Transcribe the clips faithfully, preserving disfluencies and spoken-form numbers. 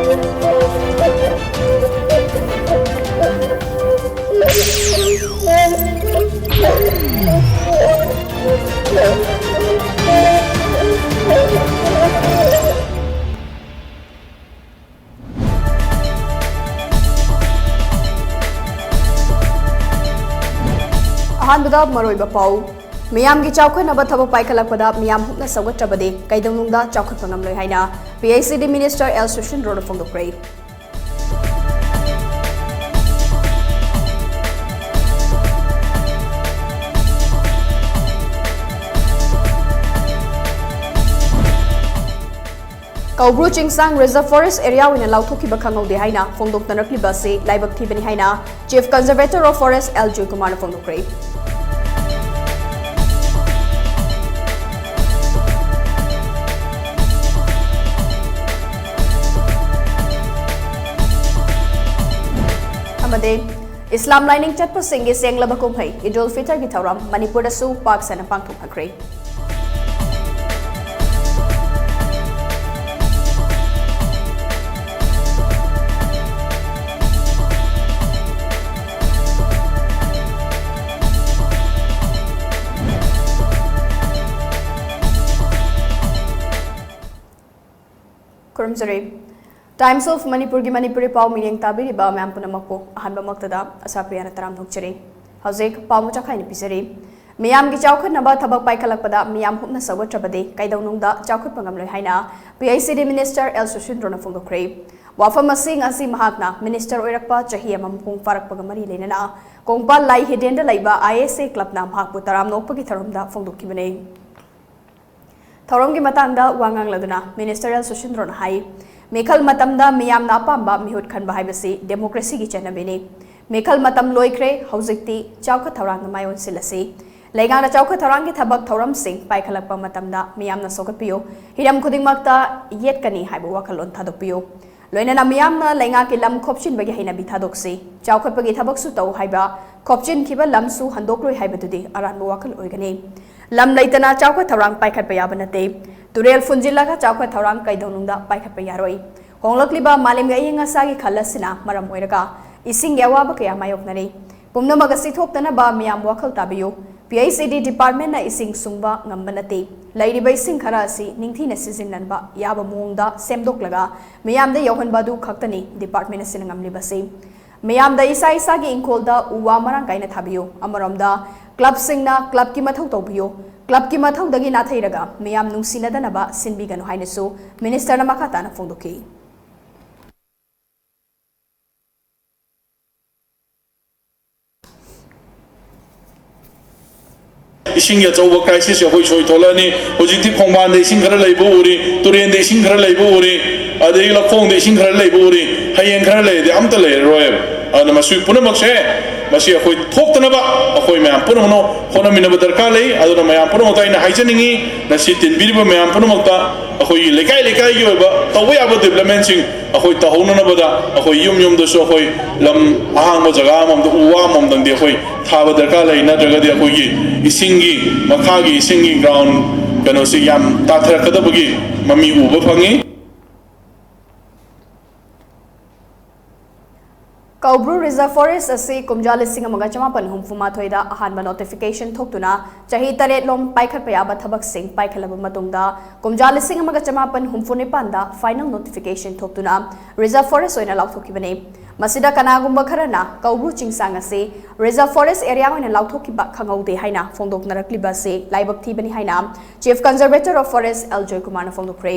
ꯑꯍꯥꯟꯕꯗ ꯃꯔꯨꯑꯣꯏꯕ ꯄꯥꯎ꯫ ꯃꯤꯌꯥꯝꯒꯤ ꯆꯥꯎꯈꯠꯅꯕ ꯊꯕꯛ ꯄꯥꯏꯈꯠꯂꯛꯄꯗ ꯃꯤꯌꯥꯝ ꯍꯨꯞꯅ ꯁꯧꯒꯠꯇ꯭ꯔꯕꯗꯤ ꯀꯩꯗꯧꯅꯨꯡꯗ ꯆꯥꯎꯈꯠꯄ ꯉꯝꯂꯣꯏ ꯍꯥꯏꯅ P I C D Minister L ꯁꯨꯁꯤꯟꯗ꯭ꯔꯣꯅ ꯐꯣꯡꯗꯣꯛꯈ꯭ꯔꯦ꯫ Koubru ꯆꯤꯡꯁꯥꯡ Reserve Forest Area ꯑꯣꯏꯅ ꯂꯥꯎꯊꯣꯛꯈꯤꯕ ꯈꯪꯍꯧꯗꯦ ꯍꯥꯏꯅ ꯐꯣꯡꯗꯣꯛꯅꯔꯛꯂꯤꯕ ꯑꯁꯤ ꯂꯥꯏꯕꯛ ꯊꯤꯕꯅꯤ ꯍꯥꯏꯅ Chief Conservator of Forest L ꯖꯣꯏꯀꯨꯃꯥꯔꯅ ꯐꯣꯡꯗꯣꯛꯈ꯭ꯔꯦ꯫ ꯑꯃꯗꯤ ꯏꯁꯂꯥꯝ ꯂꯥꯏꯅꯤꯡ ꯆꯠꯄꯁꯤꯡꯒꯤ ꯁꯦꯡꯂꯕ ꯀꯨꯝꯍꯩ ꯏꯗꯨꯜ ꯐꯤꯇꯔꯒꯤ ꯊꯧꯔꯝ ꯃꯅꯤꯄꯨꯔꯗꯁꯨ ꯄꯥꯛ ꯁꯟꯅ ꯄꯥꯡꯊꯣꯛꯅꯈ꯭ꯔꯦ꯫ ꯈꯨꯔꯨꯝꯖꯔꯤ꯫ Times of ꯃꯅꯤꯄꯨꯔꯒꯤ ꯃꯅꯤꯄꯨꯔꯤ ꯄꯥꯎ ꯃꯤꯠꯌꯦꯡ ꯇꯥꯕꯤꯔꯤꯕ ꯃꯌꯥꯝ ꯄꯨꯝꯅꯃꯛꯄꯨ ꯑꯍꯥꯟꯕꯃꯛꯇꯗ ꯑꯁꯥꯄ꯭ꯔꯤꯌꯥꯅ ꯇꯔꯥꯝꯅ ꯑꯣꯛꯆꯔꯤ꯫ ꯍꯧꯖꯤꯛ ꯄꯥꯎ ꯃꯆꯥ ꯈꯥꯏꯅ ꯄꯤꯖꯔꯤ꯫ ꯃꯤꯌꯥꯝꯒꯤ ꯆꯥꯎꯈꯠꯅꯕ ꯊꯕꯛ ꯄꯥꯏꯈꯠꯂꯛꯄꯗ ꯃꯤꯌꯥꯝ ꯍꯨꯞꯅ ꯁꯧꯒꯠꯇ꯭ꯔꯕꯗꯤ ꯀꯩꯗꯧꯅꯨꯡꯗ ꯆꯥꯎꯈꯠꯄ ꯉꯝꯂꯣꯏ ꯍꯥꯏꯅ P I C D Minister L ꯁꯨꯁꯤꯟꯗ꯭ꯔꯣꯅ ꯐꯣꯡꯗꯣꯛꯈ꯭ꯔꯦ꯫ ꯋꯥꯐꯝ ꯑꯁꯤ ꯉꯁꯤ ꯃꯍꯥꯛꯅ Minister ꯑꯣꯏꯔꯛꯄ ꯆꯍꯤ ꯑꯃ ꯃꯄꯨꯡ ꯐꯥꯔꯛꯄꯒ ꯃꯔꯤ ꯂꯩꯅꯅ ꯀꯣꯡꯄꯥꯜ ꯂꯥꯏ ꯍꯤꯗꯦꯟꯗ ꯂꯩꯕ I S A clubꯅ ꯃꯍꯥꯛꯄꯨ ꯇꯔꯥꯝꯅ ꯑꯣꯛꯄꯒꯤ ꯊꯧꯔꯝꯗ ꯐꯣꯡꯗꯣꯛꯈꯤꯕꯅꯤ꯫ ꯊꯧꯔꯝꯒꯤ ꯃꯇꯥꯡꯗ ꯋꯥ ꯉꯥꯡꯂꯗꯨꯅ Minister L ꯁꯨꯁꯤꯟꯗ꯭ꯔꯣꯅ ꯍꯥꯏ, ꯃꯤꯈꯜ ꯃꯇꯝꯗ ꯃꯤꯌꯥꯝꯅ ꯑꯄꯥꯝꯕ ꯃꯤꯍꯨꯠ ꯈꯟꯕ ꯍꯥꯏꯕꯁꯤ democracyꯒꯤ ꯆꯠꯅꯕꯤꯅꯤ꯫ ꯃꯤꯈꯜ ꯃꯇꯝ ꯂꯣꯏꯈ꯭ꯔꯦ, ꯍꯧꯖꯤꯛꯇꯤ ꯆꯥꯎꯈꯠ ꯊꯧꯔꯥꯡꯗ ꯃꯥꯏ ꯑꯣꯟꯁꯤꯜꯂꯁꯤ꯫ ꯂꯩꯉꯥꯛꯅ ꯆꯥꯎꯈꯠ ꯊꯧꯔꯥꯡꯒꯤ ꯊꯕꯛ ꯊꯧꯔꯝꯁꯤꯡ ꯄꯥꯏꯈꯠꯂꯛꯄ ꯃꯇꯝꯗ ꯃꯤꯌꯥꯝꯅ ꯁꯧꯒꯠꯄꯤꯌꯨ, ꯍꯤꯔꯝ ꯈꯨꯗꯤꯡꯃꯛꯇ ꯌꯦꯠꯀꯅꯤ ꯍꯥꯏꯕ ꯋꯥꯈꯜꯂꯣꯟ ꯊꯥꯗꯣꯛꯄꯤꯌꯨ꯫ ꯂꯣꯏꯅꯅ ꯃꯤꯌꯥꯝꯅ ꯂꯩꯉꯥꯛꯀꯤ ꯂꯝ ꯈꯣꯞꯆꯤꯟꯕꯒꯤ ꯍꯩꯅꯕꯤ ꯊꯥꯗꯣꯛꯁꯤ꯫ ꯆꯥꯎꯈꯠꯄꯒꯤ ꯊꯕꯛꯁꯨ ꯇꯧ ꯍꯥꯏꯕ ꯈꯣꯞꯆꯤꯟꯈꯤꯕ ꯂꯝꯁꯨ ꯍꯟꯗꯣꯛꯂꯣꯏ ꯍꯥꯏꯕꯗꯨꯗꯤ ꯑꯔꯥꯟꯕ ꯋꯥꯈꯜ ꯑꯣꯏꯒꯅꯤ꯫ ꯂꯝ ꯂꯩꯇꯅ ꯆꯥꯎꯈꯠ ꯊꯧꯔꯥꯡ ꯄꯥꯏꯈꯠꯄ ꯌꯥꯕ ꯅꯠꯇꯦ꯫ ꯇꯨꯔꯦꯜ ꯐꯨꯟꯖꯤꯜꯂꯒ ꯆꯥꯎꯈꯠ ꯊꯧꯔꯥꯡ ꯀꯩꯗꯧꯅꯨꯡꯗ ꯄꯥꯏꯈꯠꯄ ꯌꯥꯔꯣꯏ꯫ ꯍꯣꯡꯂꯛꯂꯤꯕ ꯃꯥꯂꯦꯝꯒꯤ ꯑꯏꯪ ꯑꯁꯥꯒꯤ ꯈꯜ ꯑꯁꯤꯅ ꯃꯔꯝ ꯑꯣꯏꯔꯒ ꯏꯁꯤꯡꯒꯤ ꯑꯋꯥꯕ ꯀꯌꯥ ꯃꯥꯌꯣꯛꯅꯔꯤ꯫ ꯄꯨꯝꯅꯃꯛ ꯑꯁꯤ ꯊꯣꯛꯇꯅꯕ ꯃꯤꯌꯥꯝ ꯋꯥꯈꯜ ꯇꯥꯕꯤꯌꯨ꯫ ꯄꯤ ꯑꯩꯆ ꯏ ꯗꯤ ꯗꯤꯄꯥꯔꯠꯃꯦꯟꯅ ꯏꯁꯤꯡ ꯁꯨꯡꯕ ꯉꯝꯕ ꯅꯠꯇꯦ꯫ ꯂꯩꯔꯤꯕ ꯏꯁꯤꯡ ꯈꯔ ꯑꯁꯤ ꯅꯤꯡꯊꯤꯅ ꯁꯤꯖꯤꯟꯅꯕ ꯌꯥꯕ ꯃꯑꯣꯡꯗ ꯁꯦꯝꯗꯣꯛꯂꯒ ꯃꯤꯌꯥꯝꯗ ꯌꯧꯍꯟꯕ ꯑꯗꯨ ꯈꯛꯇꯅꯤ ꯗꯤꯄꯥꯔꯠꯃꯦꯟ ꯑꯁꯤꯅ ꯉꯝꯂꯤꯕꯁꯤ꯫ ꯃꯤꯌꯥꯝꯗ ꯏꯁꯥ ꯏꯁꯥꯒꯤ ꯏꯪꯈꯣꯜꯗ ꯎ ꯋꯥ ꯃꯔꯥꯡ ꯀꯥꯏꯅ ꯊꯥꯕꯤꯌꯨ꯫ ꯑꯃꯔꯣꯝꯗ ꯀ꯭ꯂꯕꯁꯤꯡꯅ ꯀ꯭ꯂꯕꯀꯤ ꯃꯊꯧ ꯇꯧꯕꯤꯌꯨ꯫ ꯀ꯭ꯂꯕꯀꯤ ꯃꯊꯧꯗꯒꯤ ꯅꯥꯊꯩꯔꯒ ꯃꯤꯌꯥꯝ ꯅꯨꯡꯁꯤꯅꯗꯅꯕ ꯁꯤꯟꯕꯤꯒꯅꯨ ꯍꯥꯏꯅꯁꯨ ꯃꯤꯅꯤꯁꯇꯔꯅ ꯃꯈꯥ ꯇꯥꯅ ꯐꯣꯡꯗꯣꯛꯈꯤ꯫ ꯏꯁꯤꯡꯒꯤ ꯑꯆꯧꯕ ꯀ꯭ꯔꯥꯏꯁꯤꯁ ꯑꯩꯈꯣꯏ ꯁꯣꯏ ꯊꯣꯛꯂꯛꯑꯅꯤ꯫ ꯍꯧꯖꯤꯛꯇꯤ ꯈꯣꯡꯕꯥꯟꯗ ꯏꯁꯤꯡ ꯈꯔ ꯂꯩꯕ ꯎꯔꯤ, ꯇꯨꯔꯦꯟꯗ ꯏꯁꯤꯡ ꯈꯔ ꯂꯩꯕ ꯎꯔꯤ, ꯑꯗꯒꯤ ꯂꯧꯈꯣꯡꯗ ꯏꯁꯤꯡ ꯈꯔ ꯂꯩꯕ ꯎꯔꯤ꯫ ꯍꯌꯦꯡ ꯈꯔ ꯂꯩꯔꯗꯤ ꯑꯝꯇ ꯂꯩꯔꯔꯣꯏꯕ꯫ ꯑꯗꯨꯅ ꯃꯁꯤ ꯄꯨꯝꯅꯃꯛꯁꯦ, ꯃꯁꯤ ꯑꯩꯈꯣꯏ ꯊꯣꯛꯇꯅꯕ ꯑꯩꯈꯣꯏ ꯃꯌꯥꯝ ꯄꯨꯝꯅꯃꯛꯅ ꯍꯣꯠꯅꯃꯤꯟꯅꯕ ꯗꯔꯀꯥꯔ ꯂꯩ꯫ ꯑꯗꯨꯅ ꯃꯌꯥꯝ ꯄꯨꯝꯅꯃꯛꯇ ꯑꯩꯅ ꯍꯥꯏꯖꯅꯤꯡꯉꯤ, ꯉꯁꯤ ꯇꯤꯟꯕꯤꯔꯤꯕ ꯃꯌꯥꯝ ꯄꯨꯝꯅꯃꯛꯇ ꯑꯩꯈꯣꯏꯒꯤ ꯂꯩꯀꯥꯏ ꯂꯩꯀꯥꯏꯒꯤ ꯑꯣꯏꯕ ꯇꯧꯕ ꯌꯥꯕ ꯗꯤꯕ꯭ꯂꯞꯃꯦꯟꯁꯤꯡ ꯑꯩꯈꯣꯏ ꯇꯧꯍꯧꯅꯅꯕꯗ ꯑꯩꯈꯣꯏ ꯌꯨꯝ ꯌꯨꯝꯗꯁꯨ ꯑꯩꯈꯣꯏ ꯂꯝ ꯑꯍꯥꯡꯕ ꯖꯒꯥ ꯑꯃꯃꯝꯗ ꯎ ꯋꯥ ꯑꯃꯃꯝꯗꯪꯗꯤ ꯑꯩꯈꯣꯏ ꯊꯥꯕ ꯗꯔꯀꯥꯔ ꯂꯩ꯫ ꯅꯠꯇ꯭ꯔꯒꯗꯤ ꯑꯩꯈꯣꯏꯒꯤ ꯏꯁꯤꯡꯒꯤ, ꯃꯈꯥꯒꯤ ꯏꯁꯤꯡꯒꯤ ꯒ꯭ꯔꯥꯎꯟ ꯀꯩꯅꯣꯁꯤ ꯌꯥꯝ ꯇꯥꯊꯔꯛꯀꯗꯕꯒꯤ ꯃꯃꯤ ꯎꯕ ꯐꯪꯉꯤ꯫ ꯀꯧꯕ꯭ꯔꯨ ꯔꯤꯖꯔꯚ ꯐꯣꯔꯦꯁ ꯑꯁꯤ ꯀꯨꯝꯖꯥ ꯂꯤꯁꯤꯡ ꯑꯃꯒ ꯆꯃꯥꯄꯟ ꯍꯨꯝꯐꯨ ꯃꯥꯊꯣꯏꯗ ꯑꯍꯥꯟꯕ ꯅꯣꯇꯤꯐꯤꯀꯦꯁꯟ ꯊꯣꯛꯇꯨꯅ ꯆꯍꯤ ꯇꯔꯦꯠꯂꯣꯝ ꯄꯥꯏꯈꯠꯄ ꯌꯥꯕ ꯊꯕꯛꯁꯤꯡ ꯄꯥꯏꯈꯠꯂꯕ ꯃꯇꯨꯡꯗ ꯀꯨꯝꯖꯥ ꯂꯤꯁꯤꯡ ꯑꯃꯒ ꯆꯃꯥꯄꯟ ꯍꯨꯝꯐꯨ ꯅꯤꯄꯥꯟꯗ ꯐꯥꯏꯅꯦꯜ ꯅꯣꯇꯤꯐꯤꯀꯦꯁꯟ ꯊꯣꯛꯇꯨꯅ ꯔꯤꯖꯔꯚ ꯐꯣꯔꯦꯁ ꯑꯣꯏꯅ ꯂꯥꯎꯊꯣꯛꯈꯤꯕꯅꯤ꯫ ꯃꯁꯤꯗ ꯀꯅꯥꯒꯨꯝꯕ ꯈꯔꯅ ꯀꯧꯕ꯭ꯔꯨ ꯆꯤꯡꯁꯥꯡ ꯑꯁꯤ ꯔꯤꯖꯔꯚ ꯐꯣꯔꯦꯁ ꯑꯦꯔꯤꯌꯥ ꯑꯣꯏꯅ ꯂꯥꯎꯊꯣꯛꯈꯤꯕ ꯈꯪꯍꯧꯗꯦ ꯍꯥꯏꯅ ꯐꯣꯡꯗꯣꯛꯅꯔꯛꯂꯤꯕ ꯑꯁꯤ ꯂꯥꯏꯕꯛ ꯊꯤꯕꯅꯤ ꯍꯥꯏꯅ Chief Conservator of Forest L ꯖꯣꯏꯀꯨꯃꯥꯔꯅ ꯐꯣꯡꯗꯣꯛꯈ꯭ꯔꯦ꯫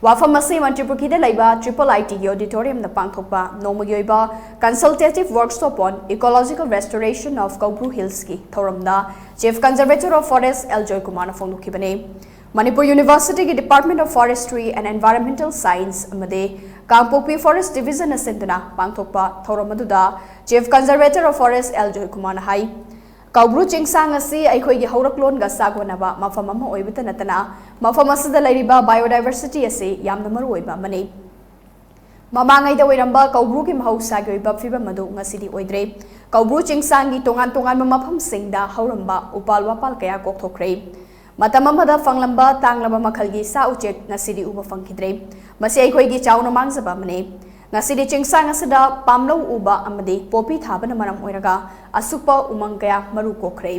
ꯋꯥꯐꯝ ꯑꯁꯤ ꯃꯟꯇ꯭ꯔꯤꯄꯨꯈ꯭ꯔꯤꯗ ꯂꯩꯕ ꯇ꯭ꯔꯤꯄꯜ ꯑꯥꯏ ꯇꯤꯒꯤ ꯑꯣꯗꯤꯇꯣꯔꯤꯌꯝꯗ ꯄꯥꯡꯊꯣꯛꯄ ꯅꯣꯡꯃꯒꯤ ꯑꯣꯏꯕ Consultative Workshop on Ecological Restoration of Koubru Hillsꯀꯤ ꯊꯧꯔꯝꯗ Chief Conservator of Forest L ꯖꯣꯏꯀꯨꯃꯥꯔꯅ ꯐꯣꯡꯗꯣꯛꯈꯤꯕꯅꯤ꯫ ꯃꯅꯤꯄꯨꯔ ꯌꯨꯅꯤꯚꯔꯁꯤꯇꯤꯒꯤ Department of Forestry and Environmental Science ꯑꯃꯗꯤ ꯀꯥꯡꯄꯣꯛꯄꯤ Forest Divisionꯅ ꯁꯤꯟꯗꯨꯅ ꯄꯥꯡꯊꯣꯛꯄ ꯊꯧꯔꯝ ꯑꯗꯨꯗ Chief Conservator of Forest L ꯖꯣꯏꯀꯨꯃꯥꯔꯅ ꯍꯥꯏ, ꯀꯧꯕ꯭ꯔꯨ ꯆꯤꯡꯁꯥꯡ ꯑꯁꯤ ꯑꯩꯈꯣꯏꯒꯤ ꯍꯧꯔꯛꯂꯣꯟꯒ ꯆꯥꯒꯣꯟꯅꯕ ꯃꯐꯝ ꯑꯃ ꯑꯣꯏꯕꯇ ꯅꯠꯇꯅ, ꯃꯐꯝ ꯑꯁꯤꯗ ꯂꯩꯔꯤꯕ biodiversity ꯑꯁꯤ ꯌꯥꯝꯅ ꯃꯔꯨꯑꯣꯏꯕ ꯑꯃꯅꯤ꯫ ꯃꯃꯥꯡꯉꯩꯗ ꯑꯣꯏꯔꯝꯕ ꯀꯧꯕ꯭ꯔꯨꯒꯤ ꯃꯍꯧꯁꯥꯒꯤ ꯑꯣꯏꯕ ꯐꯤꯕꯝ ꯑꯗꯨ ꯉꯁꯤꯗꯤ ꯑꯣꯏꯗ꯭ꯔꯦ꯫ ꯀꯧꯕ꯭ꯔꯨ ꯆꯤꯡꯁꯥꯡꯒꯤ ꯇꯣꯉꯥꯟ ꯇꯣꯉꯥꯟꯕ ꯃꯐꯝꯁꯤꯡꯗ ꯍꯧꯔꯝꯕ ꯎꯄꯥꯜ ꯋꯥꯄꯥꯜ ꯀꯌꯥ ꯀꯣꯛꯊꯣꯛꯈ꯭ꯔꯦ꯫ ꯃꯇꯝ ꯑꯃꯗ ꯐꯪꯂꯝꯕ ꯇꯥꯡꯂꯕ ꯃꯈꯜꯒꯤ ꯁꯥ ꯎꯆꯦꯛ ꯉꯁꯤꯗꯤ ꯎꯕ ꯐꯪꯈꯤꯗ꯭ꯔꯦ꯫ ꯃꯁꯤ ꯑꯩꯈꯣꯏꯒꯤ ꯆꯥꯎꯅ ꯃꯥꯡꯖꯕ ꯑꯃꯅꯤ꯫ ꯉꯁꯤꯗꯤ ꯆꯤꯡꯁꯥꯡ ꯑꯁꯤꯗ ꯄꯥꯝꯂꯧ ꯎꯕ ꯑꯃꯗꯤ ꯄꯣꯄꯤ ꯊꯥꯕꯅ ꯃꯔꯝ ꯑꯣꯏꯔꯒ ꯑꯁꯨꯛꯄ ꯎꯃꯪ ꯀꯌꯥ ꯃꯔꯨ ꯀꯣꯛꯈ꯭ꯔꯦ꯫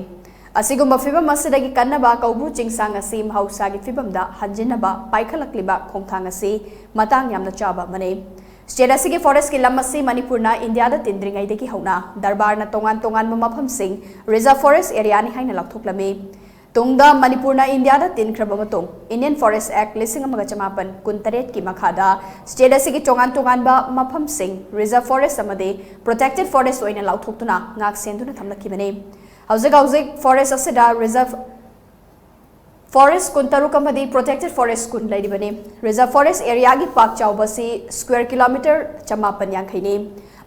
ꯑꯁꯤꯒꯨꯝꯕ ꯐꯤꯚꯝ ꯑꯁꯤꯗꯒꯤ ꯀꯟꯅꯕ ꯀꯧꯕ꯭ꯔꯨ ꯆꯤꯡꯁꯥꯡ ꯑꯁꯤ ꯃꯍꯧꯁꯥꯒꯤ ꯐꯤꯚꯝꯗ ꯍꯟꯖꯤꯟꯅꯕ ꯄꯥꯏꯈꯠꯂꯛꯂꯤꯕ ꯈꯣꯡꯊꯥꯡ ꯑꯁꯤ ꯃꯇꯥꯡ ꯌꯥꯝꯅ ꯆꯥꯕ ꯑꯃꯅꯤ꯫ State ꯑꯁꯤꯒꯤ forestꯀꯤ ꯂꯝ ꯑꯁꯤ ꯃꯅꯤꯄꯨꯔꯅ ꯏꯟꯗꯤꯌꯥꯗ ꯇꯤꯟꯗ꯭ꯔꯤꯉꯩꯗꯒꯤ ꯍꯧꯅ ꯗꯔꯕꯥꯔꯅ ꯇꯣꯉꯥꯟ ꯇꯣꯉꯥꯟꯕ ꯃꯐꯝꯁꯤꯡ Reserve Forest Areaꯅꯤ ꯍꯥꯏꯅ ꯂꯥꯎꯊꯣꯛꯂꯝꯃꯤ꯫ ꯇꯨꯡꯗ ꯃꯅꯤꯄꯨꯔꯅ ꯏꯟꯗꯤꯌꯥꯗ ꯇꯤꯟꯈ꯭ꯔꯕ ꯃꯇꯨꯡ Indian Forest Act ꯂꯤꯁꯤꯡ ꯑꯃꯒ ꯆꯃꯥꯄꯟ ꯀꯨꯟꯇꯔꯦꯠꯀꯤ ꯃꯈꯥꯗ state ꯑꯁꯤꯒꯤ ꯇꯣꯉꯥꯟ ꯇꯣꯉꯥꯟꯕ ꯃꯐꯝꯁꯤꯡ Reserve Forest ꯑꯃꯗꯤ Protected Forest ꯑꯣꯏꯅ ꯂꯥꯎꯊꯣꯛꯇꯨꯅ ꯉꯥꯛ ꯁꯦꯟꯗꯨꯅ ꯊꯝꯂꯛꯈꯤꯕꯅꯤ꯫ ꯍꯧꯖꯤꯛ ꯍꯧꯖꯤꯛ forest ꯑꯁꯤꯗ Reserve Forest ꯀꯨꯟꯇꯔꯨꯛ ꯑꯃꯗꯤ Protected Forest ꯀꯨꯟ ꯂꯩꯔꯤꯕꯅꯤ꯫ Reserve Forest Areaꯒꯤ ꯄꯥꯛ ꯆꯥꯎꯕ ꯑꯁꯤ square kilometre ꯆꯃꯥꯄꯟ ꯌꯥꯡꯈꯩꯅꯤ꯫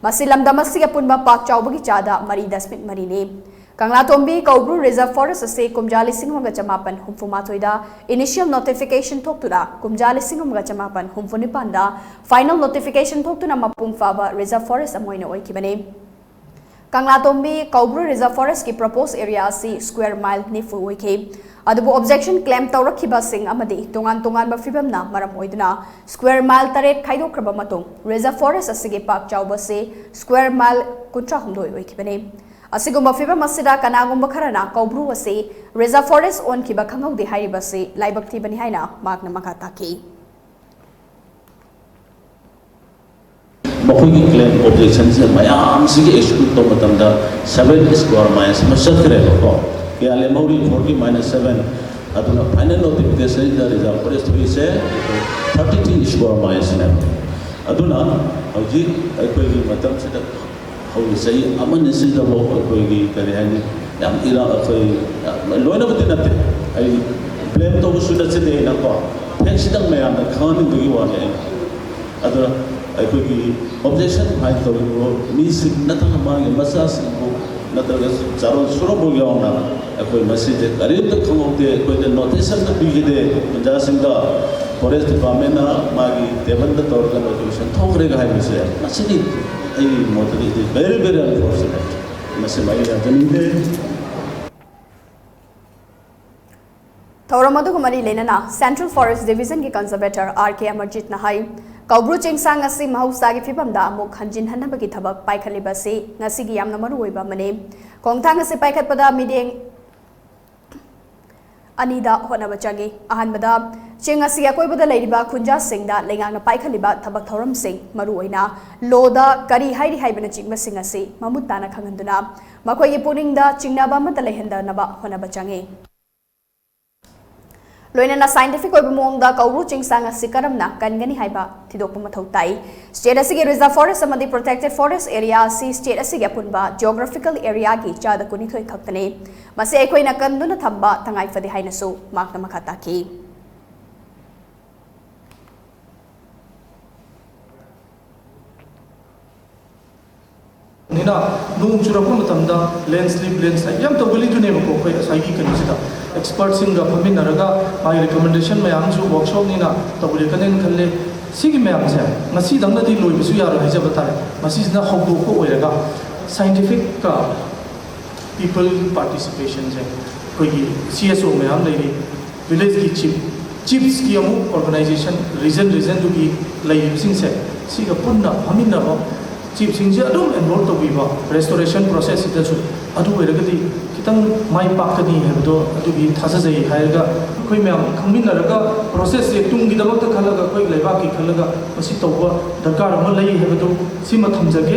ꯃꯁꯤ ꯂꯝꯗꯝ ꯑꯁꯤꯒꯤ ꯑꯄꯨꯟꯕ ꯄꯥꯛ ꯆꯥꯎꯕꯒꯤ ꯆꯥꯗ ꯃꯔꯤ ꯗꯁꯃꯤꯛ ꯃꯔꯤꯅꯤ꯫ ꯀꯪꯂꯥꯇꯣꯝꯕꯤ ꯀꯧꯕ꯭ꯔꯨ Reserve Forest ꯑꯁꯤ ꯀꯨꯝꯖꯥ ꯂꯤꯁꯤꯡ ꯑꯃꯒ ꯆꯃꯥꯄꯟ ꯍꯨꯝꯐꯨ ꯃꯥꯊꯣꯏꯗ initial notification ꯊꯣꯛꯇꯨꯅ ꯀꯨꯝꯖꯥ ꯂꯤꯁꯤꯡ ꯑꯃꯒ ꯆꯃꯥꯄꯟ ꯍꯨꯝꯐꯨ ꯅꯤꯄꯥꯟꯗ final notification ꯊꯣꯛꯇꯨꯅ ꯃꯄꯨꯡ ꯐꯥꯕ Reserve Forest ꯑꯃ ꯑꯣꯏꯅ ꯑꯣꯏꯈꯤꯕꯅꯤ꯫ ꯀꯪꯂꯥꯇꯣꯝꯕꯤ ꯀꯧꯕ꯭ꯔꯨ Reserve Forestꯀꯤ proposed area ꯑꯁꯤ square mile ꯅꯤꯐꯨ ꯑꯣꯏꯈꯤ꯫ ꯑꯗꯨꯕꯨ objection claim ꯇꯧꯔꯛꯈꯤꯕꯁꯤꯡ ꯑꯃꯗꯤ ꯇꯣꯉꯥꯟ ꯇꯣꯉꯥꯟꯕ ꯐꯤꯚꯝꯅ ꯃꯔꯝ ꯑꯣꯏꯗꯨꯅ square mile ꯇꯔꯦꯠ ꯈꯥꯏꯗꯣꯛꯈ꯭ꯔꯕ ꯃꯇꯨꯡ Reserve Forest ꯑꯁꯤꯒꯤ ꯄꯥꯛ ꯆꯥꯎꯕ ꯑꯁꯤ square mile ꯀꯨꯟꯊ꯭ꯔꯥ ꯍꯨꯝꯗꯣꯏ ꯑꯣꯏꯈꯤꯕꯅꯤ꯫ ꯑꯁꯤꯒꯨꯝꯕ ꯐꯤꯚꯝ ꯑꯁꯤꯗ ꯀꯅꯥꯒꯨꯝꯕ ꯈꯔꯅ ꯀꯧꯕ꯭ꯔꯨ ꯑꯁꯤ Reserve Forest ꯑꯣꯟꯈꯤꯕ ꯈꯪꯍꯧꯗꯦ ꯍꯥꯏꯔꯤꯕꯁꯤ ꯂꯥꯏꯕꯛ ꯊꯤꯕꯅꯤ ꯍꯥꯏꯅ ꯃꯍꯥꯛꯅ ꯃꯈꯥ ꯇꯥꯈꯤ꯫ ꯃꯈꯣꯏꯒꯤ claim objectionꯁꯦ ꯃꯌꯥꯝꯁꯤꯒꯤ exclude ꯇꯧꯕ ꯃꯇꯝꯗ seven square miles ꯑꯃ ꯆꯠꯈ꯭ꯔꯦꯕꯀꯣ꯫ ꯀꯌꯥ ꯂꯦꯝꯍꯧꯔꯤ? Forty minus seven꯫ ꯑꯗꯨꯅ final notificationꯗ Reserve Forest ꯊꯣꯛꯏꯁꯦ thirty three square milesꯅꯦꯕ꯫ ꯑꯗꯨꯅ ꯍꯧꯖꯤꯛ ꯑꯩꯈꯣꯏꯒꯤ ꯃꯇꯝꯁꯤꯗ ꯍꯧꯈꯤꯕ ꯆꯍꯤ ꯑꯃꯅꯤ ꯁꯤꯗꯐꯥꯎ ꯑꯩꯈꯣꯏꯒꯤ ꯀꯔꯤ ꯍꯥꯏꯅꯤ, ꯌꯥꯝ ꯏꯔꯥꯡ, ꯑꯩꯈꯣꯏ ꯌꯥꯝ ꯂꯣꯏꯅꯕꯨꯗꯤ ꯅꯠꯇꯦ, ꯑꯩ blame ꯇꯧꯕꯁꯨ ꯅꯠꯆꯗꯦ ꯑꯩꯅꯀꯣ, factꯁꯤꯗꯪ ꯃꯌꯥꯝꯗ ꯈꯪꯍꯟꯅꯤꯡꯕꯒꯤ ꯋꯥꯅꯤ꯫ ꯑꯩꯅ ꯑꯗꯨꯅ ꯑꯩꯈꯣꯏꯒꯤ objection file ꯇꯧꯔꯤꯕ ꯃꯤꯁꯤꯡ ꯅꯠꯇ꯭ꯔꯒ ꯃꯥꯒꯤ ꯃꯆꯥꯁꯤꯡꯕꯨ ꯅꯠꯇ꯭ꯔꯒ ꯆꯥꯔꯣꯟ ꯁꯨꯔꯣꯟꯕꯨ ꯌꯥꯎꯅ ꯑꯩꯈꯣꯏ ꯃꯁꯤꯁꯦ ꯀꯔꯤꯝꯇ ꯈꯪꯍꯧꯗꯦ, ꯑꯩꯈꯣꯏꯗ notice ꯑꯝꯇ ꯄꯤꯈꯤꯗꯦ꯫ ꯑꯣꯖꯥꯁꯤꯡꯗ forest departmentꯅ ꯃꯥꯒꯤ tableꯗ ꯇꯧꯔꯒ notification ꯊꯣꯛꯈ꯭ꯔꯦꯒ ꯍꯥꯏꯕꯁꯦ, ꯃꯁꯤꯗꯤ ꯑꯩꯒꯤ ꯃꯣꯠꯇꯗꯤ it is very, very unfortunate꯫ ꯃꯁꯤꯃ ꯑꯩ ꯌꯥꯖꯅꯤꯡꯗꯦ꯫ ꯊꯧꯔꯝ ꯑꯗꯨꯒ ꯃꯔꯤ ꯂꯩꯅꯅ Central Forest Division ꯒꯤ Conservator R K Amarjit ꯅ ꯍꯥꯏ, ꯀꯧꯕ꯭ꯔꯨ ꯆꯤꯡꯁꯥꯡ ꯑꯁꯤ ꯃꯍꯧꯁꯥꯒꯤ ꯐꯤꯕꯝꯗ ꯑꯃꯨꯛ ꯍꯟꯖꯤꯟꯍꯟꯅꯕꯒꯤ ꯊꯕꯛ ꯄꯥꯏꯈꯠꯂꯤꯕ ꯑꯁꯤ ꯉꯁꯤꯒꯤ ꯌꯥꯝꯅ ꯃꯔꯨ ꯑꯣꯏꯕ ꯑꯃꯅꯤ꯫ ꯈꯣꯡꯊꯥꯡ ꯑꯁꯤ ꯄꯥꯏꯈꯠꯄꯗ ꯃꯤꯠꯌꯦꯡ ꯑꯅꯤꯗ ꯍꯣꯠꯅꯕ ꯆꯪꯏ꯫ ꯑꯍꯥꯟꯕꯗ, ꯆꯤꯡ ꯑꯁꯤꯒꯤ ꯑꯀꯣꯏꯕꯗ ꯂꯩꯔꯤꯕ ꯈꯨꯟꯖꯥꯁꯤꯡꯗ ꯂꯩꯉꯥꯛꯅ ꯄꯥꯏꯈꯠꯂꯤꯕ ꯊꯕꯛ ꯊꯧꯔꯝꯁꯤꯡ, ꯃꯔꯨꯑꯣꯏꯅ ꯂꯣꯗ ꯀꯔꯤ ꯍꯥꯏꯔꯤ ꯍꯥꯏꯕꯅꯆꯤꯡꯕꯁꯤꯡ ꯑꯁꯤ ꯃꯃꯨꯠ ꯇꯥꯅ ꯈꯪꯍꯟꯗꯨꯅ ꯃꯈꯣꯏꯒꯤ ꯄꯨꯛꯅꯤꯡꯗ ꯆꯤꯡꯅꯕ ꯑꯃꯠꯇ ꯂꯩꯍꯟꯗꯅꯕ ꯍꯣꯠꯅꯕ ꯆꯪꯏ꯫ ꯂꯣꯏꯅꯅ scientific ꯑꯣꯏꯕ ꯃꯑꯣꯡꯗ ꯀꯧꯕ꯭ꯔꯨ ꯆꯤꯡꯁꯥꯡ ꯑꯁꯤ ꯀꯔꯝꯅ ꯀꯟꯒꯅꯤ ꯍꯥꯏꯕ ꯊꯤꯗꯣꯛꯄ ꯃꯊꯧ ꯇꯥꯏ꯫ State ꯑꯁꯤꯒꯤ Reserve Forest ꯑꯃꯗꯤ Protected Forest Area ꯑꯁꯤ state ꯑꯁꯤꯒꯤ ꯑꯄꯨꯟꯕ geographical area ꯒꯤ ꯆꯥꯗ ꯀꯨꯟꯅꯤꯊꯣꯏ ꯈꯛꯇꯅꯤ꯫ ꯃꯁꯤ ꯑꯩꯈꯣꯏꯅ ꯀꯟꯗꯨꯅ ꯊꯝꯕ ꯇꯉꯥꯏ ꯐꯗꯦ ꯍꯥꯏꯅꯁꯨ ꯃꯍꯥꯛꯅ ꯃꯈꯥ ꯇꯥꯈꯤ꯫ ꯅꯤꯅ ꯅꯣꯡ ꯆꯨꯔꯛꯄ ꯃꯇꯝꯗ landslip, landslide ꯌꯥꯝ ꯇꯧꯒꯜꯂꯤꯗꯨꯅꯦꯕꯀꯣ꯫ ꯑꯩꯈꯣꯏ ꯉꯁꯥꯏꯒꯤ ꯀꯩꯅꯣꯁꯤꯗ expertꯁꯤꯡꯒ ꯐꯝꯃꯤꯟꯅꯔꯒ ꯃꯥꯒꯤ recommendation ꯃꯌꯥꯝꯁꯨ workshopꯅꯤꯅ ꯇꯧꯕꯤꯔꯛꯀꯅꯦꯅ ꯈꯜꯂꯦ꯫ ꯁꯤꯒꯤ ꯃꯌꯥꯝꯁꯦ ꯉꯁꯤꯗꯪꯅꯗꯤ ꯂꯣꯏꯕꯁꯨ ꯌꯥꯔꯣꯏ ꯍꯥꯏꯖꯕ ꯇꯥꯔꯦ꯫ ꯃꯁꯤꯁꯤꯅ ꯍꯧꯗꯣꯛꯄ ꯑꯣꯏꯔꯒ scientificꯀ people participationꯁꯦ, ꯑꯩꯈꯣꯏꯒꯤ C S O ꯃꯌꯥꯝ ꯂꯩꯔꯤ, villageꯀꯤ chief, chiefsꯀꯤ ꯑꯃꯨꯛ organization, region regionꯗꯨꯒꯤ ꯂꯩꯔꯤꯕꯁꯤꯡꯁꯦ, ꯁꯤꯒ ꯄꯨꯟꯅ ꯐꯝꯃꯤꯟꯅꯕ, chiefꯁꯤꯡꯁꯦ ꯑꯗꯨꯝ involve ꯇꯧꯕꯤꯕ restoration processꯁꯤꯗꯁꯨ, ꯑꯗꯨ ꯑꯣꯏꯔꯒꯗꯤ ꯈꯤꯇꯪ ꯃꯥꯏ ꯄꯥꯛꯀꯅꯤ ꯍꯥꯏꯕꯗꯣ ꯑꯗꯨꯒꯤ ꯊꯥꯖꯖꯩ ꯍꯥꯏꯔꯒ ꯑꯩꯈꯣꯏ ꯃꯌꯥꯝ ꯈꯪꯃꯤꯟꯅꯔꯒ processꯁꯦ ꯇꯨꯡꯒꯤꯗꯃꯛꯇ ꯈꯜꯂꯒ, ꯑꯩꯈꯣꯏ ꯂꯩꯕꯥꯛꯀꯤ ꯈꯜꯂꯒ ꯃꯁꯤ ꯇꯧꯕ ꯗꯔꯀꯥꯔ ꯑꯃ ꯂꯩ ꯍꯥꯏꯕꯗꯨ ꯁꯤꯃ ꯊꯝꯖꯒꯦ꯫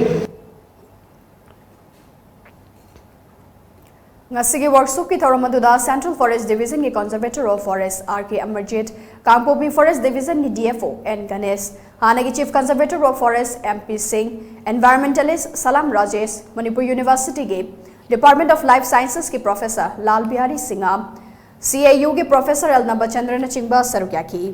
ꯉꯁꯤꯒꯤ workshopꯀꯤ ꯊꯧꯔꯝ ꯑꯗꯨꯗ Central Forest Divisionꯒꯤ Conservator of Forest R K Amarjit, Kangpokpi Forest Divisionꯒꯤ D F O N Ganesh, ꯍꯥꯟꯅꯒꯤ Chief Conservator of Forest M P Singh, environmentalist Salam Rajesh, Manipur Universityꯒꯤ Department of Life Sciencesꯀꯤ Professor Lal Bihari Singh, C A Uꯒꯤ Professor L ꯅꯕꯆꯟꯗ꯭ꯔꯅꯆꯤꯡꯕ ꯁꯔꯨꯛ ꯌꯥꯈꯤ꯫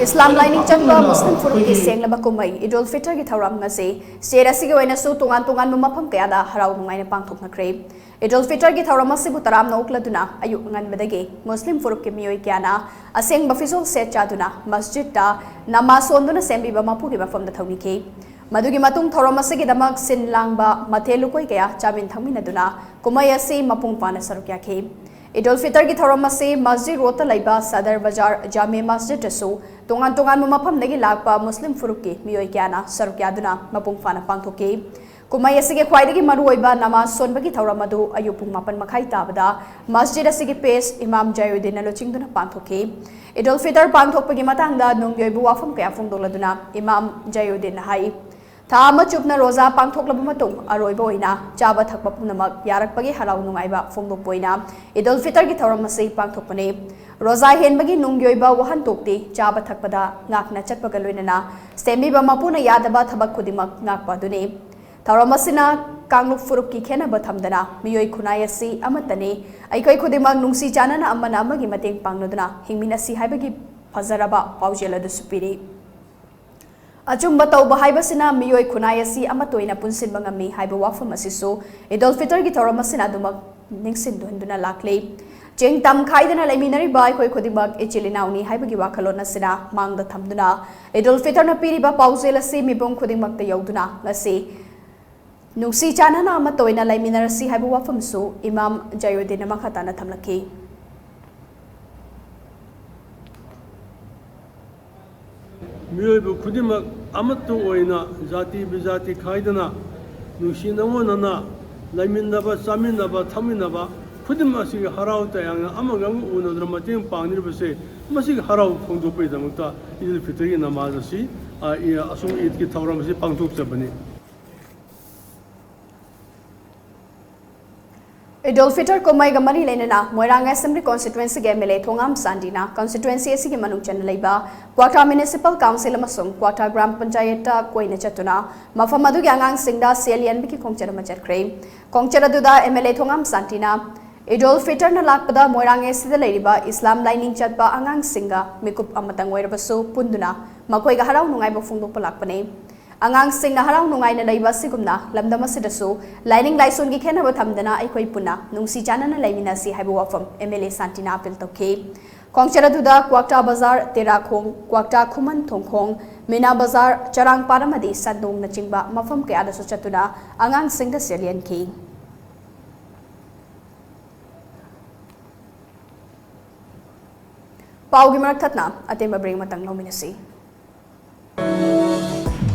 ꯏꯁꯂꯥꯝ ꯂꯥꯏꯅꯤꯡ ꯆꯠꯄ ꯃꯨꯁꯂꯤꯝ ꯐꯨꯔꯨꯞꯀꯤ ꯁꯦꯡꯂꯕ ꯀꯨꯝꯍꯩ ꯏꯗꯨꯜ ꯐꯤꯇꯔꯒꯤ ꯊꯧꯔꯝ ꯉꯁꯤ state ꯑꯁꯤꯒꯤ ꯑꯣꯏꯅꯁꯨ ꯇꯣꯉꯥꯟ ꯇꯣꯉꯥꯟꯕ ꯃꯐꯝ ꯀꯌꯥꯗ ꯍꯔꯥꯎ ꯅꯨꯡꯉꯥꯏꯅ ꯄꯥꯡꯊꯣꯛꯅꯈ꯭ꯔꯦ꯫ ꯏꯗꯨꯜ ꯐꯤꯇꯔꯒꯤ ꯊꯧꯔꯝ ꯑꯁꯤꯕꯨ ꯇꯔꯥꯝꯅ ꯑꯣꯛꯂꯗꯨꯅ ꯑꯌꯨꯛ ꯑꯉꯟꯕꯗꯒꯤ ꯃꯨꯁꯂꯤꯝ ꯐꯨꯔꯨꯞꯀꯤ ꯃꯤꯑꯣꯏ ꯀꯌꯥꯅ ꯑꯁꯦꯡꯕ ꯐꯤꯖꯣꯜ ꯁꯦꯠ ꯆꯥꯗꯨꯅ ꯃꯁꯖꯤꯗꯇ ꯅꯃꯥꯖ ꯁꯣꯟꯗꯨꯅ ꯁꯦꯝꯕꯤꯕ ꯃꯄꯨꯒꯤ ꯃꯐꯝꯗ ꯊꯧꯅꯤꯈꯤ꯫ ꯃꯗꯨꯒꯤ ꯃꯇꯨꯡ ꯊꯧꯔꯝ ꯑꯁꯤꯒꯤꯗꯃꯛ ꯁꯤꯟ ꯂꯥꯡꯕ ꯃꯊꯦꯜ ꯂꯨꯀꯣꯏ ꯀꯌꯥ ꯆꯥꯃꯤꯟ ꯊꯛꯃꯤꯟꯅꯗꯨꯅ ꯀꯨꯝꯍꯩ ꯑꯁꯤ ꯃꯄꯨꯡ ꯐꯥꯅ ꯁꯔꯨꯛ ꯌꯥꯈꯤ꯫ ꯏꯗꯨꯜ ꯐꯤꯇꯔꯒꯤ ꯊꯧꯔꯝ ꯑꯁꯤ ꯃꯁꯖꯤꯗ ꯔꯣꯗꯇ ꯂꯩꯕ ꯁꯗꯔ ꯕꯖꯥꯔ ꯖꯥꯃꯦ ꯃꯁꯖꯤꯗꯇꯁꯨ ꯇꯣꯉꯥꯟ ꯇꯣꯉꯥꯟꯕ ꯃꯐꯝꯗꯒꯤ ꯂꯥꯛꯄ ꯃꯨꯁꯂꯤꯝ ꯐꯨꯔꯨꯞꯀꯤ ꯃꯤꯑꯣꯏ ꯀꯌꯥꯅ ꯁꯔꯨꯛ ꯌꯥꯗꯨꯅ ꯃꯄꯨꯡ ꯐꯥꯅ ꯄꯥꯡꯊꯣꯛꯈꯤ꯫ ꯀꯨꯝꯍꯩ ꯑꯁꯤꯒꯤ ꯈ꯭ꯋꯥꯏꯗꯒꯤ ꯃꯔꯨꯑꯣꯏꯕ ꯅꯃꯥꯖ ꯁꯣꯟꯕꯒꯤ ꯊꯧꯔꯝ ꯑꯗꯨ ꯑꯌꯨꯛ ꯄꯨꯡ ꯃꯥꯄꯟ ꯃꯈꯥꯏ ꯇꯥꯕꯗ ꯃꯁꯖꯤꯗ ꯑꯁꯤꯒꯤ ꯄꯦꯁ ꯏꯃꯥꯝ ꯖꯌꯨꯗꯤꯟꯅ ꯂꯨꯆꯤꯡꯗꯨꯅ ꯄꯥꯡꯊꯣꯛꯈꯤ꯫ ꯏꯗꯨꯜ ꯐꯤꯇꯔ ꯄꯥꯡꯊꯣꯛꯄꯒꯤ ꯃꯇꯥꯡꯗ ꯅꯨꯡꯒꯤ ꯑꯣꯏꯕ ꯋꯥꯐꯝ ꯀꯌꯥ ꯐꯣꯡꯗꯣꯛꯂꯗꯨꯅ ꯏꯃꯥꯝ ꯖꯌꯨꯗꯤꯟꯅ ꯍꯥꯏ, ꯊꯥ ꯑꯃ ꯆꯨꯞꯅ ꯔꯣꯖꯥ ꯄꯥꯡꯊꯣꯛꯂꯕ ꯃꯇꯨꯡ ꯑꯔꯣꯏꯕ ꯑꯣꯏꯅ ꯆꯥꯕ ꯊꯛꯄ ꯄꯨꯝꯅꯃꯛ ꯌꯥꯔꯛꯄꯒꯤ ꯍꯔꯥꯎ ꯅꯨꯡꯉꯥꯏꯕ ꯐꯣꯡꯗꯣꯛꯄ ꯑꯣꯏꯅ ꯏꯗꯨꯜ ꯐꯤꯇꯔꯒꯤ ꯊꯧꯔꯝ ꯑꯁꯤ ꯄꯥꯡꯊꯣꯛꯄꯅꯤ꯫ ꯔꯣꯖꯥ ꯍꯦꯟꯕꯒꯤ ꯅꯨꯡꯒꯤ ꯑꯣꯏꯕ ꯋꯥꯍꯟꯊꯣꯛꯇꯤ ꯆꯥꯕ ꯊꯛꯄꯗ ꯉꯥꯛꯅ ꯆꯠꯄꯒ ꯂꯣꯏꯅꯅ ꯁꯦꯝꯕꯤꯕ ꯃꯄꯨꯅ ꯌꯥꯗꯕ ꯊꯕꯛ ꯈꯨꯗꯤꯡꯃꯛ ꯉꯥꯛꯄ ꯑꯗꯨꯅꯤ꯫ ꯊꯧꯔꯝ ꯑꯁꯤꯅ ꯀꯥꯡꯂꯨꯞ ꯐꯨꯔꯨꯞꯀꯤ ꯈꯦꯟꯅꯕ ꯊꯝꯗꯅ ꯃꯤꯑꯣꯏ ꯈꯨꯟꯅꯥꯏ ꯑꯁꯤ ꯑꯃꯠꯇꯅꯤ꯫ ꯑꯩꯈꯣꯏ ꯈꯨꯗꯤꯡꯃꯛ ꯅꯨꯡꯁꯤ ꯆꯥꯟꯅꯅ ꯑꯃꯅ ꯑꯃꯒꯤ ꯃꯇꯦꯡ ꯄꯥꯡꯅꯗꯨꯅ ꯍꯤꯡꯃꯤꯟꯅꯁꯤ ꯍꯥꯏꯕꯒꯤ ꯐꯖꯔꯕ ꯄꯥꯎꯖꯦꯜ ꯑꯗꯨꯁꯨ ꯄꯤꯔꯤ꯫ ꯑꯆꯨꯝꯕ ꯇꯧꯕ ꯍꯥꯏꯕꯁꯤꯅ ꯃꯤꯑꯣꯏ ꯈꯨꯟꯅꯥꯏ ꯑꯁꯤ ꯑꯃꯠꯇ ꯑꯣꯏꯅ ꯄꯨꯟꯁꯤꯟꯕ ꯉꯝꯃꯤ ꯍꯥꯏꯕ ꯋꯥꯐꯝ ꯑꯁꯤꯁꯨ ꯏꯗꯨꯜ ꯐꯤꯇꯔꯒꯤ ꯊꯧꯔꯝ ꯑꯁꯤꯅ ꯑꯗꯨꯃꯛ ꯅꯤꯡꯁꯤꯡꯍꯟꯗꯨꯅ ꯂꯥꯛꯂꯤ꯫ ꯆꯦꯡ ꯇꯝ ꯈꯥꯏꯗꯅ ꯂꯩꯃꯤꯟꯅꯔꯤꯕ ꯑꯩꯈꯣꯏ ꯈꯨꯗꯤꯡꯃꯛ ꯏꯆꯤꯜ ꯏꯅꯥꯎꯅꯤ ꯍꯥꯏꯕꯒꯤ ꯋꯥꯈꯜꯂꯣꯟ ꯑꯁꯤꯅ ꯃꯥꯡꯗ ꯊꯝꯗꯨꯅ ꯏꯗꯨꯜ ꯐꯤꯇꯔꯅ ꯄꯤꯔꯤꯕ ꯄꯥꯎꯖꯦꯜ ꯑꯁꯤ ꯃꯤꯄꯨꯝ ꯈꯨꯗꯤꯡꯃꯛꯇ ꯌꯧꯗꯨꯅ ꯉꯁꯤ ꯅꯨꯡꯁꯤ ꯆꯥꯟꯅꯅ ꯑꯃꯠꯇ ꯑꯣꯏꯅ ꯂꯩꯃꯤꯟꯅꯔꯁꯤ ꯍꯥꯏꯕ ꯋꯥꯐꯝꯁꯨ ꯏꯃꯥꯝ ꯖꯌꯨꯗꯤꯟꯅ ꯃꯈꯥ ꯇꯥꯅ ꯊꯝꯂꯛꯈꯤ꯫ ꯃꯤꯑꯣꯏꯕ ꯈꯨꯗꯤꯡꯃꯛ ꯑꯃꯠꯇ ꯑꯣꯏꯅ ꯖꯥꯇꯤ ꯕꯤꯖꯥꯇꯤ ꯈꯥꯏꯗꯅ ꯅꯨꯡꯁꯤꯅ ꯎꯅꯅ ꯂꯩꯃꯤꯟꯅꯕ, ꯆꯥꯃꯤꯟꯅꯕ, ꯊꯛꯃꯤꯟꯅꯕ ꯈꯨꯗꯤꯡꯃꯛ ꯑꯁꯤꯒꯤ ꯍꯔꯥꯎ ꯇꯌꯥꯝꯅ ꯑꯃꯒ ꯑꯃꯒ ꯎꯅꯗꯨꯅ ꯃꯇꯦꯡ ꯄꯥꯡꯅꯔꯤꯕꯁꯦ ꯃꯁꯤꯒꯤ ꯍꯔꯥꯎ ꯐꯣꯡꯗꯣꯛꯄꯒꯤꯗꯃꯛꯇ ꯏꯗꯨꯜ ꯐꯤꯇꯔꯒꯤ ꯅꯃꯥꯖ ꯑꯁꯤ, ꯑ, ꯏ-, ꯑꯁꯨꯝ ꯏꯗꯀꯤ ꯊꯧꯔꯝ ꯑꯁꯤ ꯄꯥꯡꯊꯣꯛꯆꯕꯅꯤ꯫ ꯏꯗꯨꯜ ꯐꯤꯇꯔ ꯀꯨꯝꯍꯩꯒ ꯃꯔꯤ ꯂꯩꯅꯅ ꯃꯣꯏꯔꯥꯡ ꯑꯦꯁꯦꯝꯕ꯭ꯂꯤ ꯀꯣꯟꯁꯇꯤꯇ꯭ꯋꯦꯟꯁꯤꯒꯤ ꯑꯦꯝ ꯑꯦꯜ ꯑꯦ ꯊꯣꯉꯥꯝ ꯁꯥꯟꯇꯤꯅ ꯀꯣꯟꯁꯇꯤꯇ꯭ꯋꯦꯟꯁꯤ ꯑꯁꯤꯒꯤ ꯃꯅꯨꯡ ꯆꯟꯅ ꯂꯩꯕ ꯀ꯭ꯋꯥꯊꯥ ꯃ꯭ꯌꯨꯅꯤꯁꯤꯄꯥꯜ ꯀꯥꯎꯟꯁꯤꯜ ꯑꯃꯁꯨꯡ ꯀ꯭ꯋꯥꯊꯥ ꯒ꯭ꯔꯥꯝ ꯄꯟꯆꯥꯌꯠꯇ ꯀꯣꯏꯅ ꯆꯠꯇꯨꯅ ꯃꯐꯝ ꯑꯗꯨꯒꯤ ꯑꯉꯥꯡꯁꯤꯡꯗ ꯁꯦꯜ ꯌꯦꯟꯕꯒꯤ ꯈꯣꯡꯆꯠ ꯑꯃ ꯆꯠꯈ꯭ꯔꯦ꯫ ꯈꯣꯡꯆꯠ ꯑꯗꯨꯗ ꯑꯦꯝ ꯑꯦꯜ ꯑꯦ ꯊꯣꯉꯥꯝ ꯁꯥꯟꯇꯤꯅ ꯏꯗꯨꯜ ꯐꯤꯇꯔꯅ ꯂꯥꯛꯄꯗ ꯃꯣꯏꯔꯥꯡ ꯑꯦꯁꯤꯗ ꯂꯩꯔꯤꯕ ꯏꯁꯂꯥꯝ ꯂꯥꯏꯅꯤꯡ ꯆꯠꯄ ꯑꯉꯥꯡꯁꯤꯡꯒ ꯃꯤꯀꯨꯞ ꯑꯃꯇꯪ ꯑꯣꯏꯔꯕꯁꯨ ꯄꯨꯟꯗꯨꯅ ꯃꯈꯣꯏꯒ ꯍꯔꯥꯎ ꯅꯨꯡꯉꯥꯏꯕ ꯐꯣꯡꯗꯣꯛꯄ ꯂꯥꯛꯄꯅꯤ꯫ ꯑꯉꯥꯡꯁꯤꯡꯅ ꯍꯔꯥꯎ ꯅꯨꯡꯉꯥꯏꯅ ꯂꯩꯕ ꯑꯁꯤꯒꯨꯝꯅ ꯂꯝꯗꯝ ꯑꯁꯤꯗꯁꯨ ꯂꯥꯏꯅꯤꯡ ꯂꯥꯏꯁꯣꯟꯒꯤ ꯈꯦꯠꯅꯕ ꯊꯝꯗꯅ ꯑꯩꯈꯣꯏ ꯄꯨꯟꯅ ꯅꯨꯡꯁꯤ ꯆꯥꯟꯅꯅ ꯂꯩꯃꯤꯟꯅꯁꯤ ꯍꯥꯏꯕ ꯋꯥꯐꯝ ꯑꯦꯝ ꯑꯦꯜ ꯑꯦ ꯁꯥꯟꯇꯤꯅ ꯑꯥꯄꯤꯜ ꯇꯧꯈꯤ꯫ ꯈꯣꯡꯆꯠ ꯑꯗꯨꯗ ꯀ꯭ꯋꯥꯛꯇꯥ ꯕꯖꯥꯔ, ꯇꯦꯔꯥꯈꯣꯡ, ꯀ꯭ꯋꯥꯛꯇꯥ ꯈꯨꯃꯟ ꯊꯣꯡꯈꯣꯡ, ꯃꯤꯅꯥ ꯕꯖꯥꯔ, ꯆꯔꯥꯡꯄꯥꯠ ꯑꯃꯗꯤ ꯁꯟꯗꯣꯡꯅꯆꯤꯡꯕ ꯃꯐꯝ ꯀꯌꯥꯗꯁꯨ ꯆꯠꯇꯨꯅ ꯑꯉꯥꯡꯁꯤꯡꯗ ꯁꯦꯜ ꯌꯦꯟꯈꯤ꯫ ꯄꯥꯎꯒꯤ ꯃꯔꯛ ꯊꯠꯅ ꯑꯇꯦꯟꯕ break ꯑꯃꯇꯪ ꯂꯧꯃꯤꯟꯅꯁꯤ꯫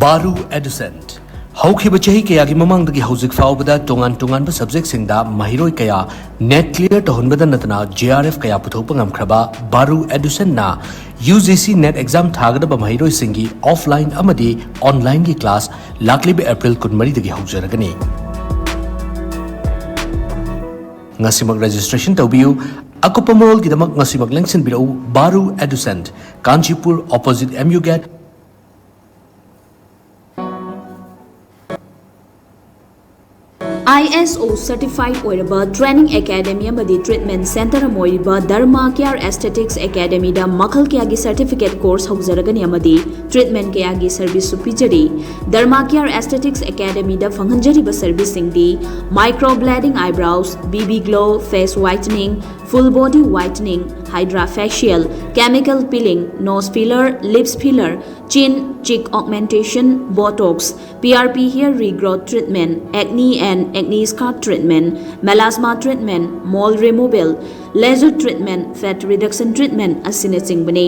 ꯕꯥꯔꯨ ꯑꯦꯗꯨꯁꯦꯟꯠ꯫ ꯍꯧꯈꯤꯕ ꯆꯍꯤ ꯀꯌꯥꯒꯤ ꯃꯃꯥꯡꯗꯒꯤ ꯍꯧꯖꯤꯛ ꯐꯥꯎꯕꯗ ꯇꯣꯉꯥꯟ ꯇꯣꯉꯥꯟꯕ subjectꯁꯤꯡꯗ ꯃꯍꯩꯔꯣꯏ ꯀꯌꯥ NET clear ꯇꯧꯍꯟꯕꯗ ꯅꯠꯇꯅ JRF ꯀꯌꯥ ꯄꯨꯊꯣꯛꯄ ꯉꯝꯈ꯭ꯔꯕ ꯕꯥꯔꯨ ꯑꯦꯗꯨꯁꯦꯟꯠꯅ UGC NET exam ꯊꯥꯒꯗꯕ ꯃꯍꯩꯔꯣꯏꯁꯤꯡꯒꯤ offline ꯑꯃꯗꯤ onlineꯒꯤ class ꯂꯥꯛꯂꯤꯕ April ꯀꯨꯟꯃꯔꯤꯗꯒꯤ ꯍꯧꯖꯔꯒꯅꯤ꯫ ꯉꯁꯤꯃꯛ registration ꯇꯧꯕꯤꯌꯨ꯫ ꯑꯀꯨꯞꯄ ꯃꯔꯣꯜꯒꯤꯗꯃꯛ ꯉꯁꯤꯃꯛ ꯂꯦꯡꯁꯤꯟꯕꯤꯔꯛꯎ꯫ ꯕꯥꯔꯨ ꯑꯦꯗꯨꯁꯦꯟꯠ, Kanchipur, opposite MU Gate꯫ ISO certified ꯑꯣꯏꯔꯕ training academy ꯑꯃꯗꯤ treatment center ꯑꯃ ꯑꯣꯏꯔꯤꯕ Dharma Care Aesthetics Academyꯗ ꯃꯈꯜ ꯀꯌꯥꯒꯤ certificate course ꯍꯧꯖꯔꯒꯅꯤ ꯑꯃꯗꯤ treatment ꯀꯌꯥꯒꯤ serviceꯁꯨ ꯄꯤꯖꯔꯤ꯫ Dharma Care Aesthetics Academyꯗ ꯐꯪꯍꯟꯖꯔꯤꯕ serviceꯁꯤꯡꯗꯤ microblading eyebrows, BB glow, face whitening, full body whitening, hydra facial, chemical peeling, nose filler, lips filler, chin, cheek augmentation, botox, PRP hair regrowth treatment, acne and acne scar treatment, melasma treatment, mole removal, laser treatment, fat reduction treatment ꯑꯁꯤꯅꯆꯤꯡꯕꯅꯤ꯫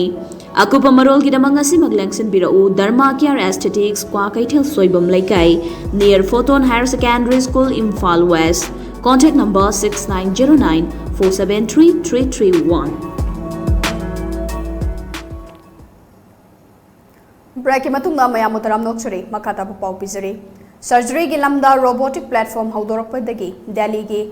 ꯑꯀꯨꯞꯄ ꯃꯔꯣꯜꯒꯤꯗꯃꯛ ꯉꯁꯤꯃꯛ ꯂꯦꯡꯁꯤꯟꯕꯤꯔꯛꯎ꯫ Dharma Care Aesthetics, Kwakeithel Soibam ꯂꯩꯀꯥꯏ, near Photon Higher Secondary School, Imphal West. Contact number six nine zero nine four seven three three three one. Breakꯀꯤ ꯃꯇꯨꯡꯗ ꯃꯌꯥꯝꯕꯨ ꯇꯔꯥꯝꯅ ꯑꯣꯛꯆꯔꯤ꯫ ꯃꯈꯥ ꯇꯥꯕ ꯄꯥꯎ ꯄꯤꯖꯔꯤ꯫ Surgeryꯒꯤ ꯂꯝꯗ robotic platform ꯍꯧꯗꯣꯔꯛꯄꯗꯒꯤ ꯗꯦꯜꯂꯤꯒꯤ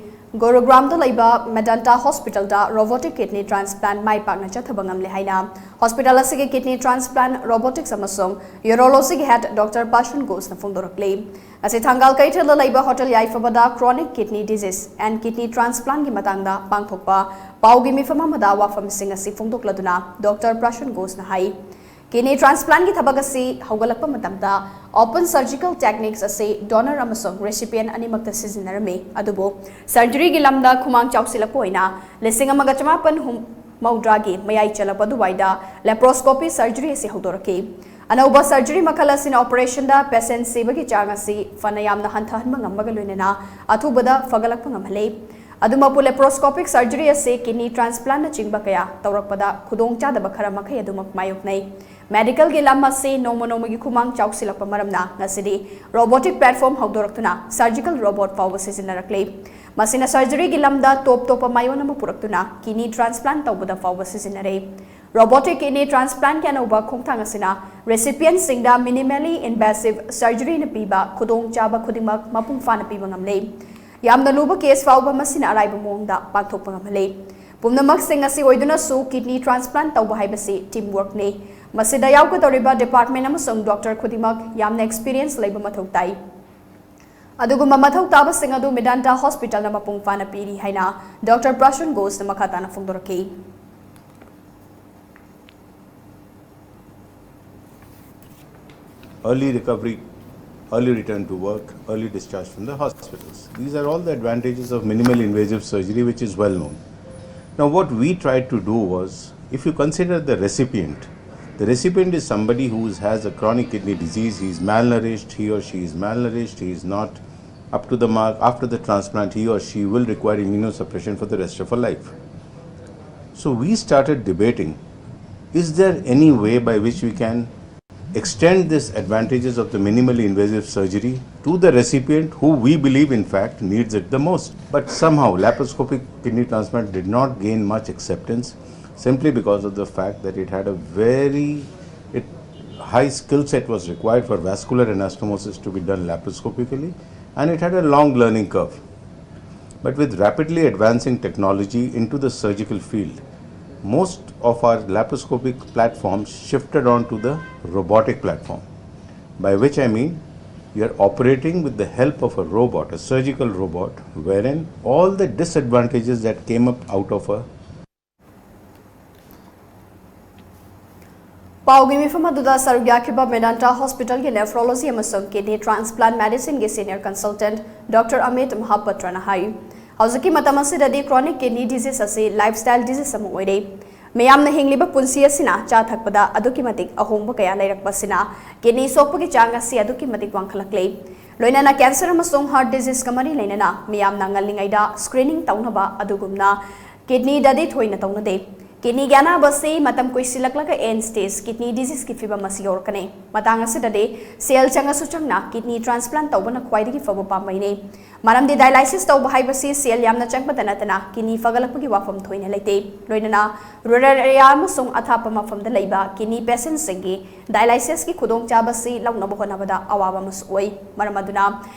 ꯒꯨꯔꯨꯒ꯭ꯔꯥꯝꯗ ꯂꯩꯕ Medanta Hospitalꯗ robotic kidney transplant ꯃꯥꯏ ꯄꯥꯛꯅ ꯆꯠꯊꯕ ꯉꯝꯂꯦ ꯍꯥꯏꯅ hospital ꯑꯁꯤꯒꯤ kidney transplant, robotics ꯑꯃꯁꯨꯡ urologyꯒꯤ head Doctor Pashan Ghosna ꯐꯣꯡꯗꯣꯔꯛꯂꯤ꯫ ꯉꯁꯤ ꯊꯪꯒꯥꯜ ꯀꯩꯊꯦꯜꯗ ꯂꯩꯕ Hotel ꯌꯥꯏꯐꯕꯗ chronic kidney disease and kidney transplantꯀꯤ ꯃꯇꯥꯡꯗ ꯄꯥꯡꯊꯣꯛꯄ ꯄꯥꯎꯒꯤ ꯃꯤꯐꯝ ꯑꯃꯗ ꯋꯥꯐꯝꯁꯤꯡ ꯑꯁꯤ ꯐꯣꯡꯗꯣꯛꯂꯗꯨꯅ Doctor Pashan Ghosna ꯍꯥꯏ, kidney transplantꯀꯤ ꯊꯕꯛ ꯑꯁꯤ ꯍꯧꯒꯠꯂꯛꯄ ꯃꯇꯝꯗ open surgical techniques ꯑꯁꯤ donor ꯑꯃꯁꯨꯡ recipient ꯑꯅꯤꯃꯛꯇ ꯁꯤꯖꯤꯟꯅꯔꯝꯃꯤ꯫ ꯑꯗꯨꯕꯨ surgeryꯒꯤ ꯂꯝꯗ ꯈꯨꯃꯥꯡ ꯆꯥꯎꯁꯤꯜꯂꯛꯄ ꯑꯣꯏꯅ ꯂꯤꯁꯤꯡ ꯑꯃꯒ ꯆꯃꯥꯄꯟ ꯍꯨꯝ-, ꯃꯧꯗ꯭ꯔꯥꯒꯤ ꯃꯌꯥꯏ ꯆꯜꯂꯛꯄ ꯑꯗꯨꯋꯥꯏꯗ ꯂꯦꯄ꯭ꯔꯣꯁꯀꯣꯄꯤ ꯁꯔꯖꯔꯤ ꯑꯁꯤ ꯍꯧꯗꯣꯔꯛꯈꯤ꯫ ꯑꯅꯧꯕ ꯁꯔꯖꯔꯤ ꯃꯈꯜ ꯑꯁꯤꯅ ꯑꯣꯄꯔꯦꯁꯟꯗ ꯄꯦꯁꯦꯟ ꯁꯤꯕꯒꯤ ꯆꯥꯡ ꯑꯁꯤ ꯐꯅ ꯌꯥꯝꯅ ꯍꯟꯊꯍꯟꯕ ꯉꯝꯕꯒ ꯂꯣꯏꯅꯅ ꯑꯊꯨꯕꯗ ꯐꯒꯠꯂꯛꯄ ꯉꯝꯍꯜꯂꯤ꯫ ꯑꯗꯨꯃꯛꯄꯨ ꯂꯦꯄ꯭ꯔꯣꯁꯀꯣꯄꯤꯛ ꯁꯔꯖꯔꯤ ꯑꯁꯤ ꯀꯤꯗꯅꯤ ꯇ꯭ꯔꯥꯟꯁꯄ꯭ꯂꯥꯟꯅꯆꯤꯡꯕ ꯀꯌꯥ ꯇꯧꯔꯛꯄꯗ ꯈꯨꯗꯣꯡꯆꯥꯗꯕ ꯈꯔ ꯃꯈꯩ ꯑꯗꯨꯃꯛ ꯃꯥꯌꯣꯛꯅꯩ꯫ ꯃꯦꯗꯤꯀꯦꯜꯒꯤ ꯂꯝ ꯑꯁꯤ ꯅꯣꯡꯃ ꯅꯣꯡꯃꯒꯤ ꯈꯨꯃꯥꯡ ꯆꯥꯎꯁꯤꯜꯂꯛꯄ ꯃꯔꯝꯅ ꯉꯁꯤꯗꯤ ꯔꯣꯕꯣꯇꯤꯛ ꯄ꯭ꯂꯦꯠꯐꯣꯝ ꯍꯧꯗꯣꯔꯛꯇꯨꯅ ꯁꯔꯖꯤꯀꯦꯜ ꯔꯣꯕꯣꯠ ꯐꯥꯎꯕ ꯁꯤꯖꯤꯟꯅꯔꯛꯂꯤ꯫ ꯃꯁꯤꯅ ꯁꯔꯖꯔꯤꯒꯤ ꯂꯝꯗ ꯇꯣꯞ ꯇꯣꯞꯄ ꯃꯥꯏꯑꯣꯟ ꯑꯃ ꯄꯨꯔꯛꯇꯨꯅ ꯀꯤꯗꯅꯤ ꯇ꯭ꯔꯥꯟꯁꯄ꯭ꯂꯥꯟ ꯇꯧꯕꯗ ꯐꯥꯎꯕ ꯁꯤꯖꯤꯟꯅꯔꯦ꯫ ꯔꯣꯕꯣꯇꯤꯛ ꯀꯤꯗꯅꯤ ꯇ꯭ꯔꯥꯟꯁꯄ꯭ꯂꯥꯟꯒꯤ ꯑꯅꯧꯕ ꯈꯣꯡꯊꯥꯡ ꯑꯁꯤꯅ ꯔꯦꯁꯤꯄꯤꯌꯦꯟꯁꯤꯡꯗ ꯃꯤꯅꯤꯃꯦꯂꯤ ꯏꯟꯚꯦꯁꯤꯚ ꯁꯔꯖꯔꯤꯅ ꯄꯤꯕ ꯈꯨꯗꯣꯡꯆꯥꯕ ꯈꯨꯗꯤꯡꯃꯛ ꯃꯄꯨꯡ ꯐꯥꯅ ꯄꯤꯕ ꯉꯝꯂꯦ꯫ ꯌꯥꯝꯅ ꯂꯨꯕ ꯀꯦꯁ ꯐꯥꯎꯕ ꯃꯁꯤꯅ ꯑꯔꯥꯏꯕ ꯃꯑꯣꯡꯗ ꯄꯥꯡꯊꯣꯛꯄ ꯉꯝꯍꯜꯂꯤ꯫ ꯄꯨꯝꯅꯃꯛꯁꯤꯡ ꯑꯁꯤ ꯑꯣꯏꯗꯨꯅꯁꯨ ꯀꯤꯗꯅꯤ ꯇ꯭ꯔꯥꯟꯁꯄ꯭ꯂꯥꯟ ꯇꯧꯕ ꯍꯥꯏꯕꯁꯤ ꯇꯤꯝ ꯋꯥꯔꯛꯅꯤ꯫ ꯃꯁꯤꯗ ꯌꯥꯎꯒꯗꯧꯔꯤꯕ ꯗꯤꯄꯥꯔꯠꯃꯦꯟ ꯑꯃꯁꯨꯡ ꯗꯣꯛꯇꯔ ꯈꯨꯗꯤꯡꯃꯛ ꯌꯥꯝꯅ ꯑꯦꯛꯁꯄꯤꯔꯤꯌꯦꯟꯁ ꯂꯩꯕ ꯃꯊꯧ ꯇꯥꯏ꯫ ꯑꯗꯨꯒꯨꯝꯕ ꯃꯊꯧ ꯇꯥꯕꯁꯤꯡ ꯑꯗꯨ ꯃꯦꯗꯥꯟꯇꯥ ꯍꯣꯁꯄꯤꯇꯥꯜꯅ ꯃꯄꯨꯡ ꯐꯥꯅ ꯄꯤꯔꯤ ꯍꯥꯏꯅ ꯗꯣꯛꯇꯔ ꯄ꯭ꯔꯁꯨꯟ ꯘꯣꯁꯅ ꯃꯈꯥ ꯇꯥꯅ ꯐꯣꯡꯗꯣꯔꯛꯈꯤ꯫ Early recovery, early return to work, early discharge from the hospitals. These are all the advantages of minimally invasive surgery, which is well known. Now, what we tried to do was, if you consider the recipient, the recipient is somebody who has a chronic kidney disease, he is malnourished, he or she is malnourished, he is not up to the mark. After the transplant, he or she will require immunosuppression for the rest of her life. So we started debating, is there any way by which we can extend these advantages of the minimally invasive surgery to the recipient who we believe in fact needs it the most? But somehow laparoscopic kidney transplant did not gain much acceptance simply because of the fact that it had a very it, high skill set was required for vascular anastomosis to be done laparoscopically, and it had a long learning curve. But with rapidly advancing technology into the surgical field, most of our laparoscopic platforms shifted on to the robotic platform, by which I mean you are operating with the help of a robot, a surgical robot, wherein all the disadvantages that came up out of a ꯄꯥꯎꯒꯤ ꯃꯤꯐꯝ ꯑꯗꯨꯗ ꯁꯔꯨꯛ ꯌꯥꯈꯤꯕ ꯃꯦꯗꯥꯟꯇꯥ ꯍꯣꯁꯄꯤꯇꯥꯜꯒꯤ nephrology ꯑꯃꯁꯨꯡ kidney transplant ꯃꯦꯗꯤꯁꯤꯟꯒꯤ senior consultant doctor Amit ꯃꯍꯥꯄꯇ꯭ꯔꯅ ꯍꯥꯏ, ꯍꯧꯖꯤꯛꯀꯤ ꯃꯇꯝ ꯑꯁꯤꯗꯗꯤ chronic kidney disease ꯑꯁꯤ lifestyle disease ꯑꯃ ꯑꯣꯏꯔꯦ꯫ ꯃꯤꯌꯥꯝꯅ ꯍꯤꯡꯂꯤꯕ ꯄꯨꯟꯁꯤ ꯑꯁꯤꯅ ꯆꯥ ꯊꯛꯄꯗ ꯑꯗꯨꯛꯀꯤ ꯃꯇꯤꯛ ꯑꯍꯣꯡꯕ ꯀꯌꯥ ꯂꯩꯔꯛꯄ ꯑꯁꯤꯅ kidney ꯁꯣꯛꯄꯒꯤ ꯆꯥꯡ ꯑꯁꯤ ꯑꯗꯨꯛꯀꯤ ꯃꯇꯤꯛ ꯋꯥꯡꯈꯠꯂꯛꯂꯦ꯫ ꯂꯣꯏꯅꯅ cancer ꯑꯃꯁꯨꯡ heart diseaseꯀ ꯃꯔꯤ ꯂꯩꯅꯅ ꯃꯤꯌꯥꯝꯅ ꯉꯜꯂꯤꯉꯩꯗ screening ꯇꯧꯅꯕ ꯑꯗꯨꯒꯨꯝꯅ kidneyꯗꯗꯤ ꯊꯣꯏꯅ ꯇꯧꯅꯗꯦ꯫ Kidneyꯒꯤ ꯑꯅꯥꯕ ꯑꯁꯤ ꯃꯇꯝ ꯀꯨꯏꯁꯤꯜꯂꯛꯂꯒ end stage kidney diseaseꯀꯤ ꯐꯤꯚꯝ ꯑꯁꯤ ꯌꯧꯔꯛꯀꯅꯤ꯫ ꯃꯇꯥꯡ ꯑꯁꯤꯗꯗꯤ ꯁꯦꯜ ꯆꯪꯉꯁꯨ ꯆꯪꯅ kidney transplant ꯇꯧꯕꯅ ꯈ꯭ꯋꯥꯏꯗꯒꯤ ꯐꯕ ꯄꯥꯝꯕꯩꯅꯤ꯫ ꯃꯔꯝꯗꯤ dialysis ꯇꯧꯕ ꯍꯥꯏꯕꯁꯤ ꯁꯦꯜ ꯌꯥꯝꯅ ꯆꯪꯕꯇ ꯅꯠꯇꯅ kidney ꯐꯒꯠꯂꯛꯄꯒꯤ ꯋꯥꯐꯝ ꯊꯣꯏꯅ ꯂꯩꯇꯦ꯫ ꯂꯣꯏꯅꯅ rural area ꯑꯃꯁꯨꯡ ꯑꯊꯥꯞꯄ ꯃꯐꯝꯗ ꯂꯩꯕ kidney patientꯁꯤꯡꯒꯤ dialysisꯀꯤ ꯈꯨꯗꯣꯡꯆꯥꯕꯁꯤ ꯂꯧꯅꯕ ꯍꯣꯠꯅꯕꯗ ꯑꯋꯥꯕ ꯑꯃꯁꯨ ꯑꯣꯏ꯫ ꯃꯔꯝ ꯑꯗꯨꯅ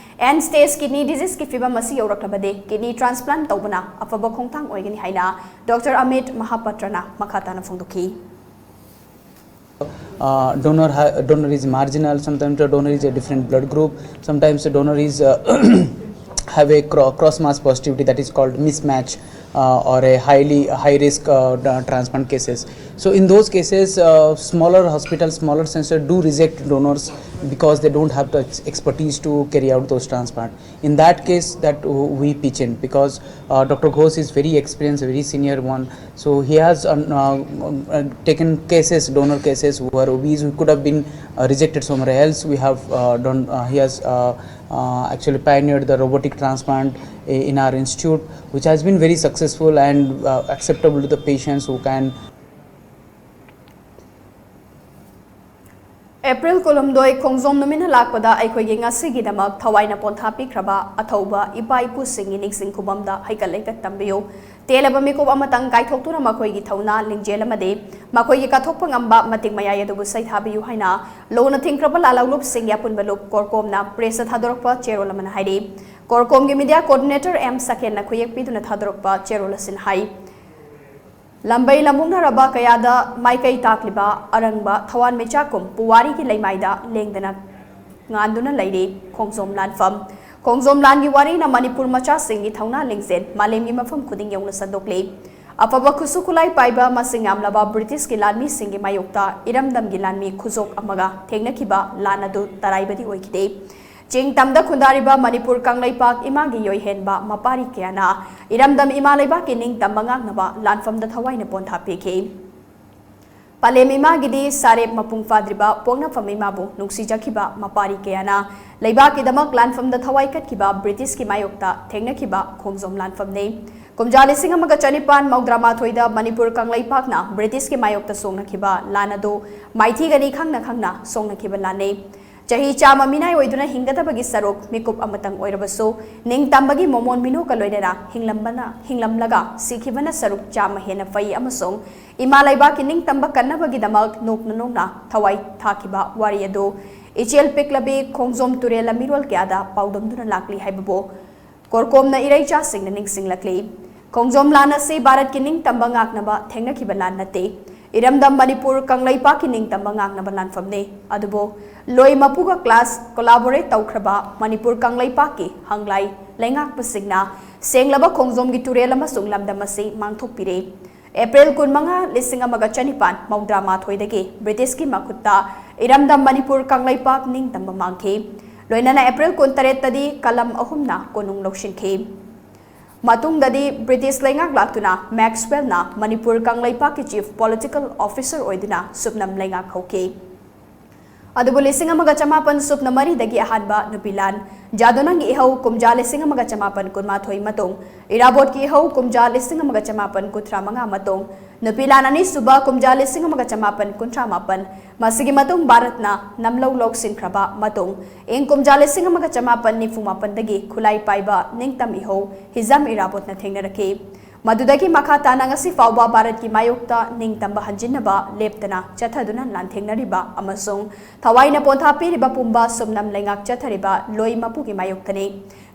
end stage kidney diseaseꯀꯤ ꯐꯤꯚꯝ ꯑꯁꯤ ꯌꯧꯔꯛꯂꯕꯗꯤ kidney transplant ꯇꯧꯕꯅ ꯑꯐꯕ ꯈꯣꯡꯊꯥꯡ ꯑꯣꯏꯒꯅꯤ ꯍꯥꯏꯅ Doctor Amit Mahapatrana ꯃꯈꯥ ꯇꯥꯅ ꯐꯣꯡꯗꯣꯛꯈꯤ꯫ Uh, donor ha- donor is marginal. Sometimes the donor is a different blood group. Sometimes the donor is uh, have a cro- cross match positivity, that is called mismatch, uh, or a highly high risk uh, transplant cases. So in those cases, uh, smaller hospitals, smaller centers do reject donors because they don't have the expertise to carry out those transplants. In that case, that we pitch in because uh, Doctor Ghosh is very experienced, very senior one. So he has uh, uh, taken cases, donor cases who are obese, who could have been uh, rejected somewhere else. We have uh, done. Uh, he has uh, uh, actually pioneered the robotic transplant in our institute, which has been very successful and uh, acceptable to the patients who can April ꯀꯨꯟꯍꯨꯝꯗꯣꯏ ꯈꯣꯡꯖꯣꯝ ꯅꯨꯃꯤꯠꯅ ꯂꯥꯛꯄꯗ ꯑꯩꯈꯣꯏꯒꯤ ꯉꯁꯤꯒꯤꯗꯃꯛ ꯊꯋꯥꯏꯅ ꯄꯣꯟꯊꯥ ꯄꯤꯈ꯭ꯔꯕ ꯑꯊꯧꯕ ꯏꯄꯥ ꯏꯄꯨꯁꯤꯡꯒꯤ ꯅꯤꯡꯁꯤꯡ ꯈꯨꯕꯝꯗ ꯍꯩꯀꯠ ꯂꯩꯀꯠ ꯇꯝꯕꯤꯌꯨ꯫ ꯇꯦꯜꯂꯕ ꯃꯤꯀꯨꯞ ꯑꯃꯇꯪ ꯀꯥꯏꯊꯣꯛꯇꯨꯅ ꯃꯈꯣꯏꯒꯤ ꯊꯧꯅꯥ ꯂꯤꯡꯖꯦꯜ ꯑꯃꯗꯤ ꯃꯈꯣꯏꯒꯤ ꯀꯠꯊꯣꯛꯄ ꯉꯝꯕ ꯃꯇꯤꯛ ꯃꯌꯥꯏ ꯑꯗꯨꯕꯨ ꯁꯩꯊꯥꯕꯤꯌꯨ ꯍꯥꯏꯅ ꯂꯨꯅ ꯊꯤꯡꯈ꯭ꯔꯕ ꯂꯥꯜꯍꯧꯂꯨꯞꯁꯤꯡꯒꯤ ꯑꯄꯨꯟꯕ ꯂꯨꯞ ꯀꯣꯔꯀꯣꯝꯅ pressꯇ ꯊꯥꯗꯣꯔꯛꯄ ꯆꯦꯔꯣꯜ ꯑꯃꯅ ꯍꯥꯏꯔꯤ꯫ ꯀꯣꯔꯀꯣꯝꯒꯤ media coordinator M ꯁꯀꯦꯟꯅ ꯈꯨꯌꯦꯛ ꯄꯤꯗꯨꯅ ꯊꯥꯗꯣꯔꯛꯄ ꯆꯦꯔꯣꯜ ꯑꯁꯤꯅ ꯍꯥꯏ꯫ ꯂꯝꯕꯩ ꯂꯝꯕꯨꯛꯅꯔꯕ ꯀꯌꯥꯗ ꯃꯥꯏꯀꯩ ꯇꯥꯛꯂꯤꯕ ꯑꯔꯪꯕ ꯊꯋꯥꯟꯃꯩꯆꯥꯛꯀꯨꯝ ꯄꯨꯋꯥꯔꯤꯒꯤ ꯂꯩꯃꯥꯏꯗ ꯂꯦꯡꯗꯅ ꯉꯥꯟꯗꯨꯅ ꯂꯩꯔꯤ ꯈꯣꯡꯖꯣꯝ ꯂꯥꯟꯐꯝ꯫ ꯈꯣꯡꯖꯣꯝ ꯂꯥꯟꯒꯤ ꯋꯥꯔꯤꯅ ꯃꯅꯤꯄꯨꯔ ꯃꯆꯥꯁꯤꯡꯒꯤ ꯊꯧꯅꯥ ꯂꯤꯡꯖꯦꯜ ꯃꯥꯂꯦꯝꯒꯤ ꯃꯐꯝ ꯈꯨꯗꯤꯡ ꯌꯧꯅ ꯁꯟꯗꯣꯛꯂꯤ꯫ ꯑꯐꯕ ꯈꯨꯠꯁꯨ ꯈꯨꯠꯂꯥꯏ ꯄꯥꯏꯕ ꯃꯁꯤꯡ ꯌꯥꯝꯂꯕ ꯕ꯭ꯔꯤꯇꯤꯁꯀꯤ ꯂꯥꯟꯃꯤꯁꯤꯡꯒꯤ ꯃꯥꯌꯣꯛꯇ ꯏꯔꯝꯗꯝꯒꯤ ꯂꯥꯟꯃꯤ ꯈꯨꯖꯣꯛ ꯑꯃꯒ ꯊꯦꯡꯅꯈꯤꯕ ꯂꯥꯟ ꯑꯗꯨ ꯇꯔꯥꯏꯕꯗꯤ ꯑꯣꯏꯈꯤꯗꯦ꯫ ꯆꯤꯡ ꯇꯝꯗ ꯈꯨꯟꯗꯥꯔꯤꯕ ꯃꯅꯤꯄꯨꯔ ꯀꯪꯂꯩꯄꯥꯛ ꯏꯃꯥꯒꯤ ꯌꯣꯏꯍꯦꯟꯕ ꯃꯄꯥꯔꯤ ꯀꯌꯥꯅ ꯏꯔꯝꯗꯝ ꯏꯃꯥ ꯂꯩꯕꯥꯛꯀꯤ ꯅꯤꯡꯇꯝꯕ ꯉꯥꯛꯅꯕ ꯂꯥꯟꯐꯝꯗ ꯊꯋꯥꯏꯅ ꯄꯣꯟꯊꯥ ꯄꯤꯈꯤ꯫ ꯄꯂꯦꯝ ꯏꯃꯥꯒꯤꯗꯤ ꯁꯥꯔꯦꯞ ꯃꯄꯨꯡ ꯐꯥꯗ꯭ꯔꯤꯕ ꯄꯣꯛꯅꯐꯝ ꯏꯃꯥꯕꯨ ꯅꯨꯡꯁꯤꯖꯈꯤꯕ ꯃꯄꯥꯔꯤ ꯀꯌꯥꯅ ꯂꯩꯕꯥꯛꯀꯤꯗꯃꯛ ꯂꯥꯟꯐꯝꯗ ꯊꯋꯥꯏ ꯀꯠꯈꯤꯕ ꯕ꯭ꯔꯤꯇꯤꯁꯀꯤ ꯃꯥꯌꯣꯛꯇ ꯊꯦꯡꯅꯈꯤꯕ ꯈꯣꯡꯖꯣꯝ ꯂꯥꯟꯐꯝꯅꯤ꯫ ꯀꯨꯝꯖꯥ ꯂꯤꯁꯤꯡ ꯑꯃꯒ ꯆꯅꯤꯄꯥꯟ ꯃꯧꯗ꯭ꯔꯥ ꯃꯥꯊꯣꯏꯗ ꯃꯅꯤꯄꯨꯔ ꯀꯪꯂꯩꯄꯥꯛꯅ ꯕ꯭ꯔꯤꯇꯤꯁꯀꯤ ꯃꯥꯌꯣꯛꯇ ꯁꯣꯛꯅꯈꯤꯕ ꯂꯥꯟ ꯑꯗꯨ ꯃꯥꯏꯊꯤꯒꯅꯤ ꯈꯪꯅ ꯈꯪꯅ ꯁꯣꯛꯅꯈꯤꯕ ꯂꯥꯟꯅꯤ꯫ ꯆꯍꯤ ꯆꯥꯝꯃ ꯃꯤꯅꯥꯏ ꯑꯣꯏꯗꯨꯅ ꯍꯤꯡꯒꯗꯕꯒꯤ ꯁꯔꯨꯛ ꯃꯤꯀꯨꯞ ꯑꯃꯇꯪ ꯑꯣꯏꯔꯕꯁꯨ, ꯅꯤꯡꯇꯝꯕꯒꯤ ꯃꯣꯃꯣꯟ ꯃꯤꯅꯣꯛꯀ ꯂꯣꯏꯅꯅ ꯍꯤꯡꯂꯝꯕꯅ, ꯍꯤꯡꯂꯝꯂꯒ ꯁꯤꯈꯤꯕꯅ ꯁꯔꯨꯛ ꯆꯥꯝꯃ ꯍꯦꯟꯅ ꯐꯩ ꯑꯃꯁꯨꯡ ꯏꯃꯥ ꯂꯩꯕꯥꯛꯀꯤ ꯅꯤꯡꯇꯝꯕ ꯀꯟꯅꯕꯒꯤꯗꯃꯛ ꯅꯣꯛꯅ ꯅꯣꯛꯅ ꯊꯋꯥꯏ ꯊꯥꯈꯤꯕ ꯋꯥꯔꯤ ꯑꯗꯨ ꯏꯆꯦꯜ ꯄꯤꯛꯂꯕꯤ ꯈꯣꯡꯖꯣꯝ ꯇꯨꯔꯦꯜ ꯂꯝꯃꯤꯔꯣꯜ ꯀꯌꯥꯗ ꯄꯥꯎꯗꯝꯗꯨꯅ ꯂꯥꯛꯂꯤ ꯍꯥꯏꯕꯕꯨ ꯀꯣꯔꯀꯣꯝꯅ ꯏꯔꯩꯆꯥꯁꯤꯡꯅ ꯅꯤꯡꯁꯤꯡꯂꯛꯂꯤ꯫ ꯈꯣꯡꯖꯣꯝ ꯂꯥꯟ ꯑꯁꯤ ꯚꯥꯔꯠꯀꯤ ꯅꯤꯡꯇꯝꯕ ꯉꯥꯛꯅꯕ ꯊꯦꯡꯅꯈꯤꯕ ꯂꯥꯟ ꯅꯠꯇꯦ꯫ ꯏꯔꯝꯗꯝ ꯃꯅꯤꯄꯨꯔ ꯀꯪꯂꯩꯄꯥꯛꯀꯤ ꯅꯤꯡꯇꯝꯕ ꯉꯥꯛꯅꯕ ꯂꯥꯟꯐꯝꯅꯤ꯫ ꯑꯗꯨꯕꯨ ꯂꯣꯏ ꯃꯄꯨꯒ ꯀ꯭ꯂꯥꯁ ꯀꯣꯂꯥꯕꯣꯔꯦꯠ ꯇꯧꯈ꯭ꯔꯕ ꯃꯅꯤꯄꯨꯔ ꯀꯪꯂꯩꯄꯥꯛꯀꯤ ꯍꯪꯂꯥꯏ ꯂꯩꯉꯥꯛꯄꯁꯤꯡꯅ ꯁꯦꯡꯂꯕ ꯈꯣꯡꯖꯣꯝꯒꯤ ꯇꯨꯔꯦꯜ ꯑꯃꯁꯨꯡ ꯂꯝꯗꯝ ꯑꯁꯤ ꯃꯥꯡꯊꯣꯛꯄꯤꯔꯦ꯫ ꯑꯦꯄ꯭ꯔꯤꯜ ꯀꯨꯟꯃꯉꯥ, ꯂꯤꯁꯤꯡ ꯑꯃꯒ ꯆꯅꯤꯄꯥꯟ ꯃꯧꯗ꯭ꯔꯥ ꯃꯥꯊꯣꯏꯗꯒꯤ ꯕ꯭ꯔꯤꯇꯤꯁꯀꯤ ꯃꯈꯨꯠꯇ ꯏꯔꯝꯗꯝ ꯃꯅꯤꯄꯨꯔ ꯀꯪꯂꯩꯄꯥꯛ ꯅꯤꯡꯇꯝꯕ ꯃꯥꯡꯈꯤ꯫ ꯂꯣꯏꯅꯅ ꯑꯦꯄ꯭ꯔꯤꯜ ꯀꯨꯟꯇꯔꯦꯠꯇꯗꯤ ꯀꯂꯝ ꯑꯍꯨꯝꯅ ꯀꯣꯅꯨꯡ ꯂꯧꯁꯤꯟꯈꯤ꯫ ꯃꯇꯨꯡꯗꯗꯤ ꯕ꯭ꯔꯤꯇꯤꯁ ꯂꯩꯉꯥꯛ ꯂꯥꯛꯇꯨꯅ ꯃꯦꯛꯁꯋꯦꯜꯅ ꯃꯅꯤꯄꯨꯔ ꯀꯪꯂꯩꯄꯥꯛꯀꯤ ꯆꯤꯐ ꯄꯣꯂꯤꯇꯤꯀꯦꯜ ꯑꯣꯐꯤꯁꯔ ꯑꯣꯏꯗꯨꯅ ꯁꯨꯞꯅꯝ ꯂꯩꯉꯥꯛ ꯍꯧꯈꯤ꯫ ꯑꯗꯨꯕꯨ ꯂꯤꯁꯤꯡ ꯑꯃꯒ ꯆꯃꯥꯄꯟ ꯁꯨꯞꯅ ꯃꯔꯤꯗꯒꯤ ꯑꯍꯥꯟꯕ ꯅꯨꯄꯤ ꯂꯥꯟ, ꯖꯥꯗꯣꯅꯪꯒꯤ ꯏꯍꯧ ꯀꯨꯝꯖꯥ ꯂꯤꯁꯤꯡ ꯑꯃꯒ ꯆꯃꯥꯄꯟ ꯀꯨꯟꯃꯥꯊꯣꯏ ꯃꯇꯨꯡ, ꯏꯔꯥꯕꯣꯠꯀꯤ ꯏꯍꯧ ꯀꯨꯝꯖꯥ ꯂꯤꯁꯤꯡ ꯑꯃꯒ ꯆꯃꯥꯄꯟ ꯀꯨꯟꯊ꯭ꯔꯥ ꯃꯉꯥ ꯃꯇꯨꯡ, ꯅꯨꯄꯤ ꯂꯥꯟ ꯑꯅꯤꯁꯨꯕ ꯀꯨꯝꯖꯥ ꯂꯤꯁꯤꯡ ꯑꯃꯒ ꯆꯃꯥꯄꯟ ꯀꯨꯟꯊ꯭ꯔꯥ ꯃꯥꯄꯟ, ꯃꯁꯤꯒꯤ ꯃꯇꯨꯡ ꯚꯥꯔꯠꯅ ꯅꯝꯂꯧ ꯂꯧꯁꯤꯟꯈ꯭ꯔꯕ ꯃꯇꯨꯡ, ꯏꯪ ꯀꯨꯝꯖꯥ ꯂꯤꯁꯤꯡ ꯑꯃꯒ ꯆꯃꯥꯄꯟ ꯅꯤꯐꯨ ꯃꯥꯄꯟꯗꯒꯤ ꯈꯨꯠꯂꯥꯏ ꯄꯥꯏꯕ ꯅꯤꯡꯇꯝ ꯏꯍꯧ ꯍꯤꯖꯥꯝ ꯏꯔꯥꯕꯣꯠꯅ ꯊꯦꯡꯅꯔꯛꯈꯤ꯫ ꯃꯗꯨꯗꯒꯤ ꯃꯈꯥ ꯇꯥꯅ ꯉꯁꯤ ꯐꯥꯎꯕ ꯚꯥꯔꯠꯀꯤ ꯃꯥꯌꯣꯛꯇ ꯅꯤꯡꯇꯝꯕ ꯍꯟꯖꯤꯟꯅꯕ ꯂꯦꯞꯇꯅ ꯆꯠꯊꯗꯨꯅ ꯂꯥꯟꯊꯦꯡꯅꯔꯤꯕ ꯑꯃꯁꯨꯡ ꯊꯋꯥꯏꯅ ꯄꯣꯟꯊꯥ ꯄꯤꯔꯤꯕ ꯄꯨꯝꯕ ꯁꯨꯞꯅꯝ ꯂꯩꯉꯥꯛ ꯆꯠꯊꯔꯤꯕ ꯂꯣꯏ ꯃꯄꯨꯒꯤ ꯃꯥꯌꯣꯛꯇꯅꯤ꯫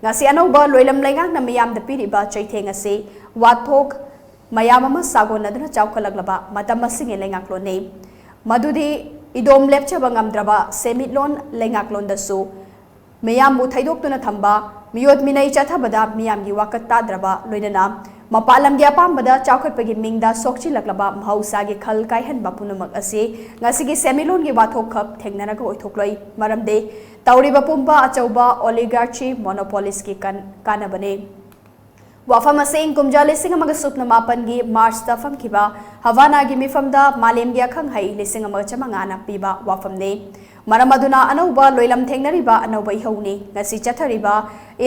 ꯉꯁꯤ ꯑꯅꯧꯕ ꯂꯣꯏꯂꯝ ꯂꯩꯉꯥꯛꯅ ꯃꯤꯌꯥꯝꯗ ꯄꯤꯔꯤꯕ ꯆꯩꯊꯦꯡ ꯑꯁꯤ ꯋꯥꯊꯣꯛ ꯃꯌꯥꯝ ꯑꯃ ꯁꯥꯒꯣꯟꯅꯗꯨꯅ ꯆꯥꯎꯈꯠꯂꯛꯂꯕ ꯃꯇꯝ ꯑꯁꯤꯒꯤ ꯂꯩꯉꯥꯛꯂꯣꯟꯅꯤ꯫ ꯃꯗꯨꯗꯤ ꯏꯗꯣꯝ ꯂꯦꯞꯆꯕ ꯉꯝꯗ꯭ꯔꯕ ꯁꯦꯟꯃꯤꯠꯂꯣꯟ ꯂꯩꯉꯥꯛꯂꯣꯟꯗꯁꯨ ꯃꯤꯌꯥꯝꯕꯨ ꯊꯩꯗꯣꯛꯇꯨꯅ ꯊꯝꯕ, ꯃꯤꯑꯣꯠ ꯃꯤꯅꯩ ꯆꯠꯊꯕꯗ ꯃꯤꯌꯥꯝꯒꯤ ꯋꯥꯀꯠ ꯇꯥꯗ꯭ꯔꯕ, ꯂꯣꯏꯅꯅ ꯃꯄꯥꯟ ꯂꯝꯒꯤ ꯑꯄꯥꯝꯕꯗ ꯆꯥꯎꯈꯠꯄꯒꯤ ꯃꯤꯡꯗ ꯁꯣꯛꯆꯤꯜꯂꯛꯂꯕ ꯃꯍꯧꯁꯥꯒꯤ ꯈꯜ ꯀꯥꯏꯍꯟꯕ ꯄꯨꯝꯅꯃꯛ ꯑꯁꯤ ꯉꯁꯤꯒꯤ ꯁꯦꯟꯃꯤꯠꯂꯣꯟꯒꯤ ꯋꯥꯊꯣꯛꯈꯛ ꯊꯦꯡꯅꯔꯒ ꯑꯣꯏꯊꯣꯛꯂꯣꯏ꯫ ꯃꯔꯝꯗꯤ ꯇꯧꯔꯤꯕ ꯄꯨꯝꯕ ꯑꯆꯧꯕ oligarchy monopolistꯀꯤ ꯀꯥꯟ-, ꯀꯥꯟꯅꯕꯅꯤ꯫ ꯋꯥꯐꯝ ꯑꯁꯤ ꯏꯪ ꯀꯨꯝꯖꯥ ꯂꯤꯁꯤꯡ ꯑꯃꯒ ꯁꯨꯞꯅ ꯃꯥꯄꯟꯒꯤ ꯃꯥꯔꯆꯇ ꯐꯝꯈꯤꯕ ꯍꯕꯥꯅꯥꯒꯤ ꯃꯤꯐꯝꯗ ꯃꯥꯂꯦꯝꯒꯤ ꯑꯈꯪ ꯑꯍꯩ ꯂꯤꯁꯤꯡ ꯑꯃꯒ ꯆꯥꯃꯉꯥꯅ ꯄꯤꯕ ꯋꯥꯐꯝꯅꯤ꯫ ꯃꯔꯝ ꯑꯗꯨꯅ ꯑꯅꯧꯕ ꯂꯣꯏꯂꯝ ꯊꯦꯡꯅꯔꯤꯕ ꯑꯅꯧꯕ ꯏꯍꯧꯅꯤ ꯉꯁꯤ ꯆꯠꯊꯔꯤꯕ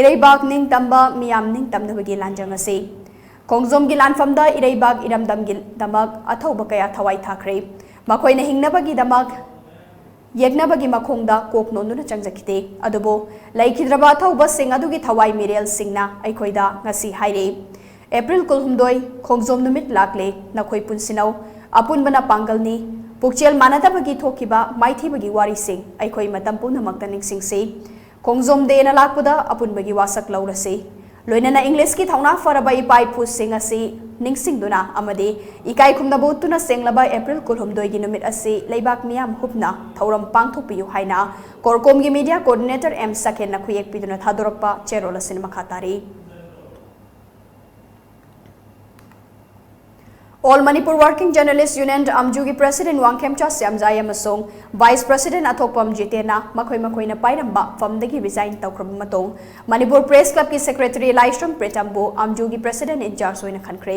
ꯏꯔꯩꯕꯥꯛ ꯅꯤꯡꯇꯝꯕ ꯃꯤꯌꯥꯝ ꯅꯤꯡꯇꯝꯅꯕꯒꯤ ꯂꯥꯟꯖꯪ ꯑꯁꯤ꯫ ꯈꯣꯡꯖꯣꯝꯒꯤ ꯂꯥꯟꯐꯝꯗ ꯏꯔꯩꯕꯥꯛ ꯏꯔꯝꯗꯝꯒꯤꯗꯃꯛ ꯑꯊꯧꯕ ꯀꯌꯥ ꯊꯋꯥꯏ ꯊꯥꯈ꯭ꯔꯦ꯫ ꯃꯈꯣꯏꯅ ꯍꯤꯡꯅꯕꯒꯤꯗꯃꯛ ꯌꯦꯛꯅꯕꯒꯤ ꯃꯈꯣꯡꯗ ꯀꯣꯛ ꯅꯣꯟꯗꯨꯅ ꯆꯪꯖꯈꯤꯗꯦ꯫ ꯑꯗꯨꯕꯨ ꯂꯩꯈꯤꯗ꯭ꯔꯕ ꯑꯊꯧꯕꯁꯤꯡ ꯑꯗꯨꯒꯤ ꯊꯋꯥꯏ ꯃꯤꯔꯦꯜꯁꯤꯡꯅ ꯑꯩꯈꯣꯏꯗ ꯉꯁꯤ ꯍꯥꯏꯔꯤ, "ꯑꯦꯄ꯭ꯔꯤꯜ ꯀꯨꯟꯍꯨꯝꯗꯣꯏ, ꯈꯣꯡꯖꯣꯝ ꯅꯨꯃꯤꯠ ꯂꯥꯛꯂꯦ, ꯅꯈꯣꯏ ꯄꯨꯟꯁꯤꯅꯧ, ꯑꯄꯨꯟꯕꯅ ꯄꯥꯡꯒꯜꯅꯤ, ꯄꯨꯛꯆꯦꯜ ꯃꯥꯟꯅꯗꯕꯒꯤ ꯊꯣꯛꯈꯤꯕ ꯃꯥꯏꯊꯤꯕꯒꯤ ꯋꯥꯔꯤꯁꯤꯡ ꯑꯩꯈꯣꯏ ꯃꯇꯝ ꯄꯨꯝꯅꯃꯛꯇ ꯅꯤꯡꯁꯤꯡꯁꯤ꯫ ꯈꯣꯡꯖꯣꯝ ꯗꯦꯅ ꯂꯥꯛꯄꯗ ꯑꯄꯨꯟꯕꯒꯤ ꯋꯥꯁꯛ ꯂꯧꯔꯁꯤ꯫ ꯂꯣꯏꯅꯅ ꯏꯪꯂꯤꯁꯀꯤ ꯊꯧꯅꯥ ꯐꯔꯕ ꯏꯄꯥ ꯏꯄꯨꯁꯤꯡ ꯑꯁꯤ ꯅꯤꯡꯁꯤꯡꯗꯨꯅ ꯑꯃꯗꯤ ꯏꯀꯥꯏ ꯈꯨꯝꯅꯕ ꯎꯠꯇꯨꯅ ꯁꯦꯡꯂꯕ ꯑꯦꯄ꯭ꯔꯤꯜ ꯀꯨꯟꯍꯨꯝꯗꯣꯏꯒꯤ ꯅꯨꯃꯤꯠ ꯑꯁꯤ ꯂꯩꯕꯥꯛ ꯃꯤꯌꯥꯝ ꯍꯨꯞꯅ ꯊꯧꯔꯝ ꯄꯥꯡꯊꯣꯛꯄꯤꯌꯨ" ꯍꯥꯏꯅ ꯀꯣꯔꯀꯣꯝꯒꯤ media coordinator ꯑꯦꯝ ꯁꯈꯦꯟꯅ ꯈꯨꯌꯦꯛ ꯄꯤꯗꯨꯅ ꯊꯥꯗꯣꯔꯛꯄ ꯆꯦꯔꯣꯜ ꯑꯁꯤꯅ ꯃꯈꯥ ꯇꯥꯔꯤ꯫ All Manipur Working Journalist Union, ꯑꯝꯖꯨꯒꯤ president Wangkhemcha Shyamjai ꯑꯃꯁꯨꯡ vice president ꯑꯊꯣꯛꯄꯝ ꯖꯤꯇꯦꯟꯅ ꯃꯈꯣꯏ ꯃꯈꯣꯏꯅ ꯄꯥꯏꯔꯝꯕ ꯐꯝꯗꯒꯤ resign ꯇꯧꯈ꯭ꯔꯕ ꯃꯇꯨꯡ, Manipur Press Clubꯀꯤ secretary Laishram ꯄ꯭ꯔꯤꯇꯝꯕꯨ ꯑꯝꯖꯨꯒꯤ president in charge ꯑꯣꯏꯅ ꯈꯟꯈ꯭ꯔꯦ꯫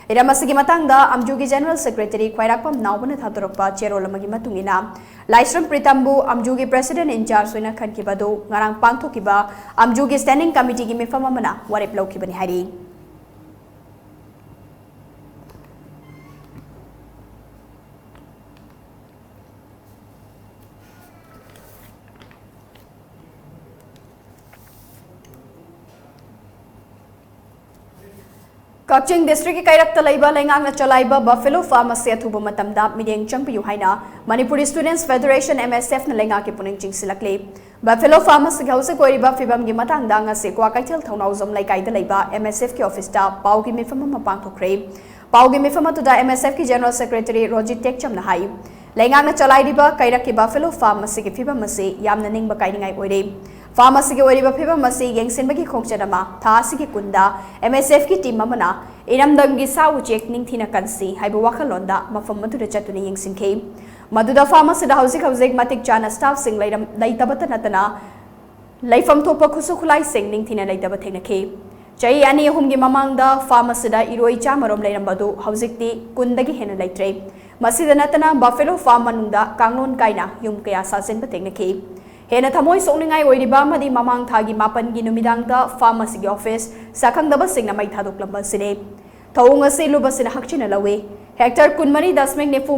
ꯍꯤꯔꯝ ꯑꯁꯤꯒꯤ ꯃꯇꯥꯡꯗ ꯑꯝꯖꯨꯒꯤ general secretary ꯈ꯭ꯋꯥꯏꯔꯥꯛꯄꯝ ꯅꯥꯎꯕꯅ ꯊꯥꯗꯣꯔꯛꯄ ꯆꯦꯔꯣꯜ ꯑꯃꯒꯤ ꯃꯇꯨꯡ ꯏꯟꯅ, ꯂꯥꯏꯁ꯭ꯔꯝ ꯄ꯭ꯔꯤꯇꯝꯕꯨ ꯑꯝꯖꯨꯒꯤ president in charge ꯑꯣꯏꯅ ꯈꯟꯈꯤꯕ ꯑꯗꯨ ꯉꯔꯥꯡ ꯄꯥꯡꯊꯣꯛꯈꯤꯕ ꯑꯝꯖꯨꯒꯤ standing committeeꯒꯤ ꯃꯤꯐꯝ ꯑꯃꯅ ꯋꯥꯔꯦꯞ ꯂꯧꯈꯤꯕꯅꯤ ꯍꯥꯏꯔꯤ꯫ ꯀꯛꯆꯤꯡ districtꯀꯤ ꯀꯩꯔꯛꯇ ꯂꯩꯕ ꯂꯩꯉꯥꯛꯅ ꯆꯂꯥꯏꯕ buffalo farm ꯑꯁꯤ ꯑꯊꯨꯕ ꯃꯇꯝꯗ ꯃꯤꯠꯌꯦꯡ ꯆꯪꯕꯤꯌꯨ ꯍꯥꯏꯅ Manipuri Students Federation, MSFꯅ ꯂꯩꯉꯥꯛꯀꯤ ꯄꯨꯛꯅꯤꯡ ꯆꯤꯡꯁꯤꯜꯂꯛꯂꯤ꯫ Buffalo farm ꯑꯁꯤꯒꯤ ꯍꯧꯖꯤꯛ ꯑꯣꯏꯔꯤꯕ ꯐꯤꯕꯝꯒꯤ ꯃꯇꯥꯡꯗ ꯉꯁꯤ ꯀ꯭ꯋꯥꯀꯩꯊꯦꯜ ꯊꯧꯅꯥꯎꯖꯝ ꯂꯩꯀꯥꯏꯗ ꯂꯩꯕ MSFꯀꯤ officeꯇ ꯄꯥꯎꯒꯤ ꯃꯤꯐꯝ ꯑꯃ ꯄꯥꯡꯊꯣꯛꯈ꯭ꯔꯦ꯫ ꯄꯥꯎꯒꯤ ꯃꯤꯐꯝ ꯑꯗꯨꯗ MSFꯀꯤ general secretary ꯔꯣꯖꯤꯠ ꯇꯦꯛꯆꯝꯅ ꯍꯥꯏ, ꯂꯩꯉꯥꯛꯅ ꯆꯂꯥꯏꯔꯤꯕ ꯀꯩꯔꯛꯀꯤ buffalo farm ꯑꯁꯤꯒꯤ ꯐꯤꯕꯝ ꯑꯁꯤ ꯌꯥꯝꯅ ꯅꯤꯡꯕ ꯀꯥꯏꯅꯤꯡꯉꯥꯏ ꯑꯣꯏꯔꯦ꯫ Farm ꯑꯁꯤꯒꯤ ꯑꯣꯏꯔꯤꯕ ꯐꯤꯕꯝ ꯑꯁꯤ ꯌꯦꯡꯁꯤꯟꯕꯒꯤ ꯈꯣꯡꯆꯠ ꯑꯃ ꯊꯥ ꯑꯁꯤꯒꯤ ꯀꯨꯟꯗ M S F ꯀꯤ team ꯑꯃꯅ ꯏꯔꯝꯗꯝꯒꯤ ꯁꯥ ꯎꯆꯦꯛ ꯅꯤꯡꯊꯤꯅ ꯀꯟꯁꯤ ꯍꯥꯏꯕ ꯋꯥꯈꯜꯂꯣꯟꯗ ꯃꯐꯝ ꯑꯗꯨꯗ ꯆꯠꯇꯨꯅ ꯌꯦꯡꯁꯤꯟꯈꯤ꯫ ꯃꯗꯨꯗ farm ꯑꯁꯤꯗ ꯍꯧꯖꯤꯛ ꯍꯧꯖꯤꯛ ꯃꯇꯤꯛ ꯆꯥꯅ staff ꯁꯤꯡ ꯂꯩꯔꯝ-, ꯂꯩꯇꯕꯇ ꯅꯠꯇꯅ ꯂꯩꯐꯝ ꯊꯣꯛꯄ ꯈꯨꯠꯁꯨ ꯈꯨꯠꯂꯥꯏꯁꯤꯡ ꯅꯤꯡꯊꯤꯅ ꯂꯩꯇꯕ ꯊꯦꯡꯅꯈꯤ꯫ ꯆꯍꯤ ꯑꯅꯤ ꯑꯍꯨꯝꯒꯤ ꯃꯃꯥꯡꯗ farm ꯑꯁꯤꯗ ꯏꯔꯣꯏ ꯆꯥꯝꯃ ꯔꯣꯝ ꯂꯩꯔꯝꯕ ꯑꯗꯨ ꯍꯧꯖꯤꯛꯇꯤ ꯀꯨꯟꯗꯒꯤ ꯍꯦꯟꯅ ꯂꯩꯇ꯭ꯔꯦ꯫ ꯃꯁꯤꯗ ꯅꯠꯇꯅ buffalo farm ꯃꯅꯨꯡꯗ ꯀꯥꯡꯂꯣꯟ ꯀꯥꯏꯅ ꯌꯨꯝ ꯀꯌꯥ ꯁꯥꯖꯤꯟꯕ ꯊꯦꯡꯅꯈꯤ꯫ ꯍꯦꯟꯅ ꯊꯃꯣꯏ ꯁꯣꯛꯅꯤꯡꯉꯥꯏ ꯑꯣꯏꯔꯤꯕ ꯑꯃꯗꯤ ꯃꯃꯥꯡ ꯊꯥꯒꯤ ꯃꯥꯄꯟꯒꯤ ꯅꯨꯃꯤꯗꯥꯡꯗ farm ꯑꯁꯤꯒꯤ office ꯁꯛꯈꯪꯗꯕꯁꯤꯡꯅ ꯃꯩ ꯊꯥꯗꯣꯛꯂꯝꯕ ꯑꯁꯤꯅꯤ꯫ ꯊꯧꯑꯣꯡ ꯑꯁꯤ ꯂꯨꯕꯁꯤꯅ ꯍꯛꯆꯤꯟꯅ ꯂꯧꯏ꯫ Hectare ꯀꯨꯟꯃꯔꯤ ꯗꯁꯃꯤꯛ ꯅꯤꯐꯨ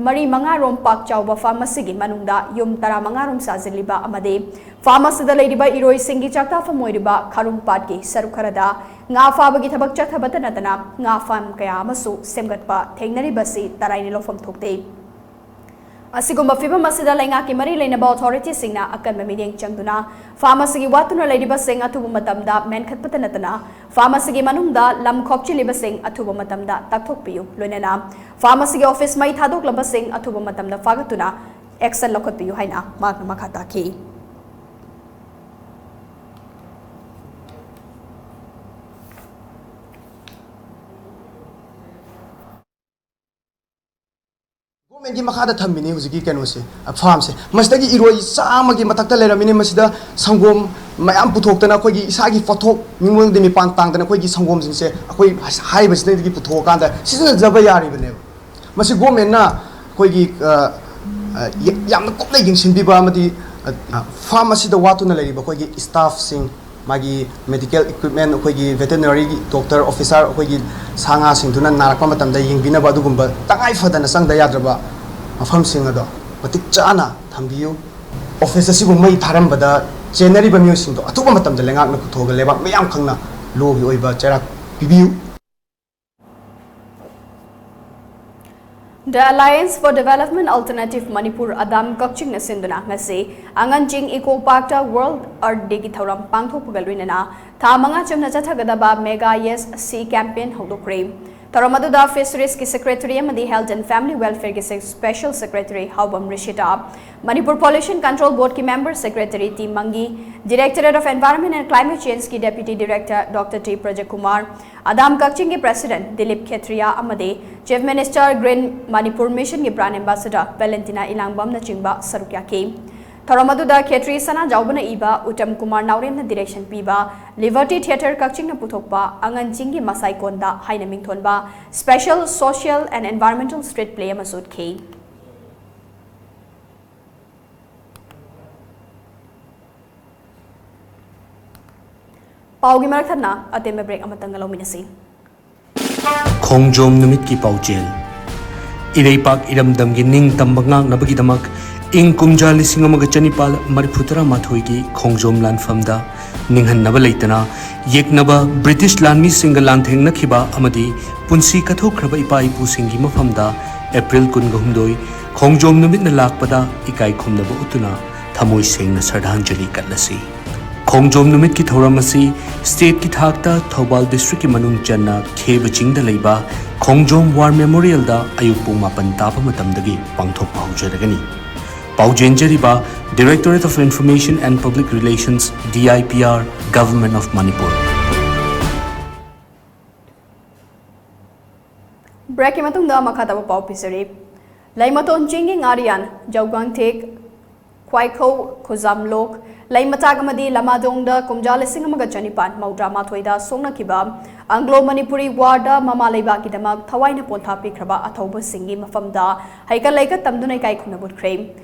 ꯃꯔꯤ ꯃꯉꯥ ꯔꯣꯝ ꯄꯥꯛ ꯆꯥꯎꯕ farm ꯑꯁꯤꯒꯤ ꯃꯅꯨꯡꯗ ꯌꯨꯝ ꯇꯔꯥꯃꯉꯥ ꯔꯣꯝ ꯁꯥꯖꯤꯜꯂꯤꯕ ꯑꯃꯗꯤ farm ꯑꯁꯤꯗ ꯂꯩꯔꯤꯕ ꯏꯔꯣꯏꯁꯤꯡꯒꯤ ꯆꯥꯛꯇꯥꯐꯝ ꯑꯣꯏꯔꯤꯕ ꯈꯥꯔꯨꯝꯄꯥꯠꯀꯤ ꯁꯔꯨꯛ ꯈꯔꯗ ꯉꯥ ꯐꯥꯕꯒꯤ ꯊꯕꯛ ꯆꯠꯊꯕꯇ ꯅꯠꯇꯅ ꯉꯥ farm ꯀꯌꯥ ꯑꯃꯁꯨ ꯁꯦꯝꯒꯠꯄ ꯊꯦꯡꯅꯔꯤꯕꯁꯤ ꯇꯔꯥꯏꯅ ꯂꯧꯐꯝ ꯊꯣꯛꯇꯦ꯫ ꯑꯁꯤꯒꯨꯝꯕ ꯐꯤꯚꯝ ꯑꯁꯤꯗ ꯂꯩꯉꯥꯛꯀꯤ ꯃꯔꯤ ꯂꯩꯅꯕ authority ꯁꯤꯡꯅ ꯑꯀꯟꯕ ꯃꯤꯠꯌꯦꯡ ꯆꯪꯗꯨꯅ farm ꯑꯁꯤꯒꯤ ꯋꯥꯠꯇꯨꯅ ꯂꯩꯔꯤꯕꯁꯤꯡ ꯑꯊꯨꯕ ꯃꯇꯝꯗ ꯃꯦꯟꯈꯠꯄꯇ ꯅꯠꯇꯅ farm ꯑꯁꯤꯒꯤ ꯃꯅꯨꯡꯗ ꯂꯝ ꯈꯣꯞꯆꯤꯜꯂꯤꯕꯁꯤꯡ ꯑꯊꯨꯕ ꯃꯇꯝꯗ ꯇꯥꯛꯊꯣꯛꯄꯤꯌꯨ, ꯂꯣꯏꯅꯅ farm ꯑꯁꯤꯒꯤ office ꯃꯩ ꯊꯥꯗꯣꯛꯂꯕꯁꯤꯡ ꯑꯊꯨꯕ ꯃꯇꯝꯗ ꯐꯥꯒꯠꯇꯨꯅ action ꯂꯧꯈꯠꯄꯤꯌꯨ ꯍꯥꯏꯅ ꯃꯍꯥꯛꯅ ꯃꯈꯥ ꯇꯥꯈꯤ꯫ Government ꯀꯤ ꯃꯈꯥꯗ ꯊꯝꯃꯤꯅꯤ ꯍꯧꯖꯤꯛꯀꯤ ꯀꯩꯅꯣꯁꯦ, farm ꯁꯦ꯫ ꯃꯁꯤꯗꯒꯤ ꯏꯔꯣꯏ ꯆꯥꯝꯃꯒꯤ ꯃꯊꯛꯇ ꯂꯩꯔꯝꯃꯤꯅꯤ꯫ ꯃꯁꯤꯗ ꯁꯪꯒꯣꯝ ꯃꯌꯥꯝ ꯄꯨꯊꯣꯛꯇꯅ ꯑꯩꯈꯣꯏꯒꯤ ꯏꯁꯥꯒꯤ ꯄꯣꯠꯊꯣꯛ ꯃꯤꯉꯣꯟꯗ ꯃꯤꯄꯥꯟ ꯇꯥꯡꯗꯅ ꯑꯩꯈꯣꯏꯒꯤ ꯁꯪꯒꯣꯝꯁꯤꯡꯁꯦ ꯑꯩꯈꯣꯏ ꯍꯥꯏꯔꯤꯕꯁꯤꯗꯒꯤ ꯄꯨꯊꯣꯛꯑꯀꯥꯟꯗ ꯁꯤꯖꯤꯟꯅꯖꯕ ꯌꯥꯔꯤꯕꯅꯦꯕ꯫ ꯃꯁꯤ government ꯅ ꯑꯩꯈꯣꯏꯒꯤ, ꯑ, ꯑ, ꯌꯥꯝꯅ ꯀꯨꯞꯅ ꯌꯦꯡꯁꯤꯟꯕꯤꯕ ꯑꯃꯗꯤ, ꯑ, farm ꯑꯁꯤꯗ ꯋꯥꯠꯇꯨꯅ ꯂꯩꯔꯤꯕ ꯑꯩꯈꯣꯏꯒꯤ staff ꯁꯤꯡ, ꯃꯥꯒꯤ medical equipment, ꯑꯩꯈꯣꯏꯒꯤ veterinary doctor officer, ꯑꯩꯈꯣꯏꯒꯤ ꯁꯥ ꯉꯥꯁꯤꯡꯗꯨꯅ ꯅꯥꯔꯛꯄ ꯃꯇꯝꯗ ꯌꯦꯡꯕꯤꯅꯕ ꯑꯗꯨꯒꯨꯝꯕ ꯇꯉꯥꯏ ꯐꯗꯅ ꯆꯪꯗ ꯌꯥꯗ꯭ꯔꯕ ꯃꯐꯝꯁꯤꯡ ꯑꯗꯣ ꯃꯇꯤꯛ ꯆꯥꯅ ꯊꯝꯕꯤꯌꯨ꯫ Office ꯑꯁꯤꯕꯨ ꯃꯩ ꯊꯥꯔꯝꯕꯗ ꯆꯦꯟꯅꯔꯤꯕ ꯃꯤꯑꯣꯏꯁꯤꯡꯗꯣ ꯑꯊꯨꯕ ꯃꯇꯝꯗ ꯂꯩꯉꯥꯛꯅ ꯄꯨꯊꯣꯛꯑꯒ ꯂꯩꯕꯥꯛ ꯃꯤꯌꯥꯝ ꯈꯪꯅ law ꯒꯤ ꯑꯣꯏꯕ ꯆꯩꯔꯥꯛ ꯄꯤꯕꯤꯌꯨ꯫ The Alliance for Development Alternative Manipur, ADAM, ꯀꯛꯆꯤꯡꯅ ꯁꯤꯟꯗꯨꯅ ꯉꯁꯤ ꯑꯉꯟꯖꯤꯡ Eco Park ꯇ World Earth Day ꯒꯤ ꯊꯧꯔꯝ ꯄꯥꯡꯊꯣꯛꯄꯒ ꯂꯣꯏꯅꯅ ꯊꯥ ꯃꯉꯥ ꯆꯨꯞꯅ ꯆꯠꯊꯒꯗꯕ Mega Yes Sea Campaign ꯍꯧꯗꯣꯛꯈ꯭ꯔꯦ꯫ ꯊꯧꯔꯝ ꯑꯗꯨꯗ Fisheries ꯀꯤ Secretary ꯑꯃꯗꯤ Health and Family Welfare ꯒꯤ Special Secretary Haobam Rishita, Manipur Pollution Control Board ꯀꯤ Member Secretary T Mangi, Directorate of Environment and Climate Change ꯀꯤ Deputy Director Doctor ꯇꯤ ꯄ꯭ꯔꯖꯀꯨꯃꯥꯔ, ꯑꯗꯥꯝ ꯀꯛꯆꯤꯡꯒꯤ President ꯗꯤꯂꯤꯞ ꯈꯦꯇ꯭ꯔꯤꯌꯥ ꯑꯃꯗꯤ Chief Minister Green Manipur Mission ꯒꯤ Brand Ambassador ꯚꯦꯂꯦꯟꯇꯤꯅꯥ ꯏꯂꯥꯡꯕꯝꯅꯆꯤꯡꯕ ꯁꯔꯨꯛ ꯌꯥꯈꯤ꯫ ꯊꯧꯔꯝ ꯑꯗꯨꯗ ꯈꯦꯇ꯭ꯔꯤ ꯁꯅꯥꯖꯥꯎꯕꯅ ꯏꯕ, ꯎꯇꯝ ꯀꯨꯃꯥꯔ ꯅꯥꯎꯔꯦꯝꯅ direction ꯄꯤꯕ, Liberty Theatre ꯀꯛꯆꯤꯡꯅ ꯄꯨꯊꯣꯛꯄ ꯑꯉꯟ ꯆꯤꯡꯒꯤ ꯃꯁꯥꯏꯀꯣꯟꯗ ꯍꯥꯏꯅ ꯃꯤꯡꯊꯣꯟꯕ Special Social and Environmental Street Play ꯑꯃꯁꯨ ꯎꯠꯈꯤ꯫ ꯄꯥꯎꯒꯤ ꯃꯔꯛ ꯊꯠꯅ ꯑꯇꯦꯟꯕ break ꯑꯃꯇꯪꯒ ꯂꯧꯃꯤꯟꯅꯁꯤ꯫ ꯈꯣꯡꯖꯣꯝ ꯅꯨꯃꯤꯠꯀꯤ ꯄꯥꯎꯖꯦꯜ꯫ ꯏꯔꯩꯄꯥꯛ ꯏꯔꯝꯗꯝꯒꯤ ꯅꯤꯡꯇꯝꯕ ꯉꯥꯛꯅꯕꯒꯤꯗꯃꯛ ꯏꯪ ꯀꯨꯝꯖꯥ ꯂꯤꯁꯤꯡ ꯑꯃꯒ ꯆꯅꯤꯄꯥꯜ ꯃꯔꯤꯐꯨ ꯇꯔꯥꯃꯥꯊꯣꯏꯒꯤ ꯈꯣꯡꯖꯣꯝ ꯂꯥꯟꯐꯝꯗ ꯅꯤꯡꯍꯟꯅꯕ ꯂꯩꯇꯅ ꯌꯦꯛꯅꯕ ꯕ꯭ꯔꯤꯇꯤꯁ ꯂꯥꯟꯃꯤꯁꯤꯡꯒ ꯂꯥꯟꯊꯦꯡꯅꯈꯤꯕ ꯑꯃꯗꯤ ꯄꯨꯟꯁꯤ ꯀꯠꯊꯣꯛꯈ꯭ꯔꯕ ꯏꯄꯥ ꯏꯄꯨꯁꯤꯡꯒꯤ ꯃꯐꯝꯗ ꯑꯦꯄ꯭ꯔꯤꯜ ꯀꯨꯟꯒ ꯍꯨꯝꯗꯣꯏ ꯈꯣꯡꯖꯣꯝ ꯅꯨꯃꯤꯠꯅ ꯂꯥꯛꯄꯗ ꯏꯀꯥꯏ ꯈꯨꯝꯅꯕ ꯎꯠꯇꯨꯅ ꯊꯃꯣꯏ ꯁꯦꯡꯅ ꯁ꯭ꯔꯗꯥꯟꯖꯂꯤ ꯀꯠꯂꯁꯤ꯫ ꯈꯣꯡꯖꯣꯝ ꯅꯨꯃꯤꯠꯀꯤ ꯊꯧꯔꯝ ꯑꯁꯤ stateꯀꯤ ꯊꯥꯛꯇ ꯊꯧꯕꯥꯜ districtꯀꯤ ꯃꯅꯨꯡ ꯆꯟꯅ ꯈꯦꯕ ꯆꯤꯡꯗ ꯂꯩꯕ ꯈꯣꯡꯖꯣꯝ War Memorialꯗ ꯑꯌꯨꯛ ꯄꯨꯡ ꯃꯥꯄꯟ ꯇꯥꯕ ꯃꯇꯝꯗꯒꯤ ꯄꯥꯡꯊꯣꯛꯄ ꯍꯧꯖꯔꯒꯅꯤ꯫ ꯄꯥꯎꯖꯦꯟꯖꯔꯤꯕ Directorate of Information and Public Relations, D I P R, Government of Manipur꯫ Breakꯀꯤ ꯃꯇꯨꯡꯗ ꯃꯈꯥ ꯇꯥꯕ ꯄꯥꯎ ꯄꯤꯖꯔꯤ꯫ ꯂꯩꯃꯇꯣꯟ ꯆꯤꯡꯒꯤ ꯉꯥꯔꯤꯌꯥꯟ, ꯖꯧꯒꯥꯡꯊꯦꯛ, ꯈ꯭ꯋꯥꯏꯈꯧ, ꯈꯨꯖꯥꯝꯂꯣꯛ, ꯂꯩꯃꯇꯥꯛ ꯑꯃꯗꯤ ꯂꯃꯥꯗꯣꯡꯗ ꯀꯨꯝꯖꯥ ꯂꯤꯁꯤꯡ ꯑꯃꯒ ꯆꯅꯤꯄꯥꯟ ꯃꯧꯗ꯭ꯔꯥ ꯃꯥꯊꯣꯏꯗ ꯁꯣꯛꯅꯈꯤꯕ Anglo Manipuri Warꯗ ꯃꯃꯥ ꯂꯩꯕꯥꯛꯀꯤꯗꯃꯛ ꯊꯋꯥꯏꯅ ꯄꯣꯟꯊꯥ ꯄꯤꯈ꯭ꯔꯕ ꯑꯊꯧꯕꯁꯤꯡꯒꯤ ꯃꯐꯝꯗ ꯍꯩꯀꯠ ꯂꯩꯀꯠ ꯇꯝꯗꯨꯅ ꯏꯀꯥꯏ ꯈꯨꯝꯅꯕ ꯎꯠꯈ꯭ꯔꯦ꯫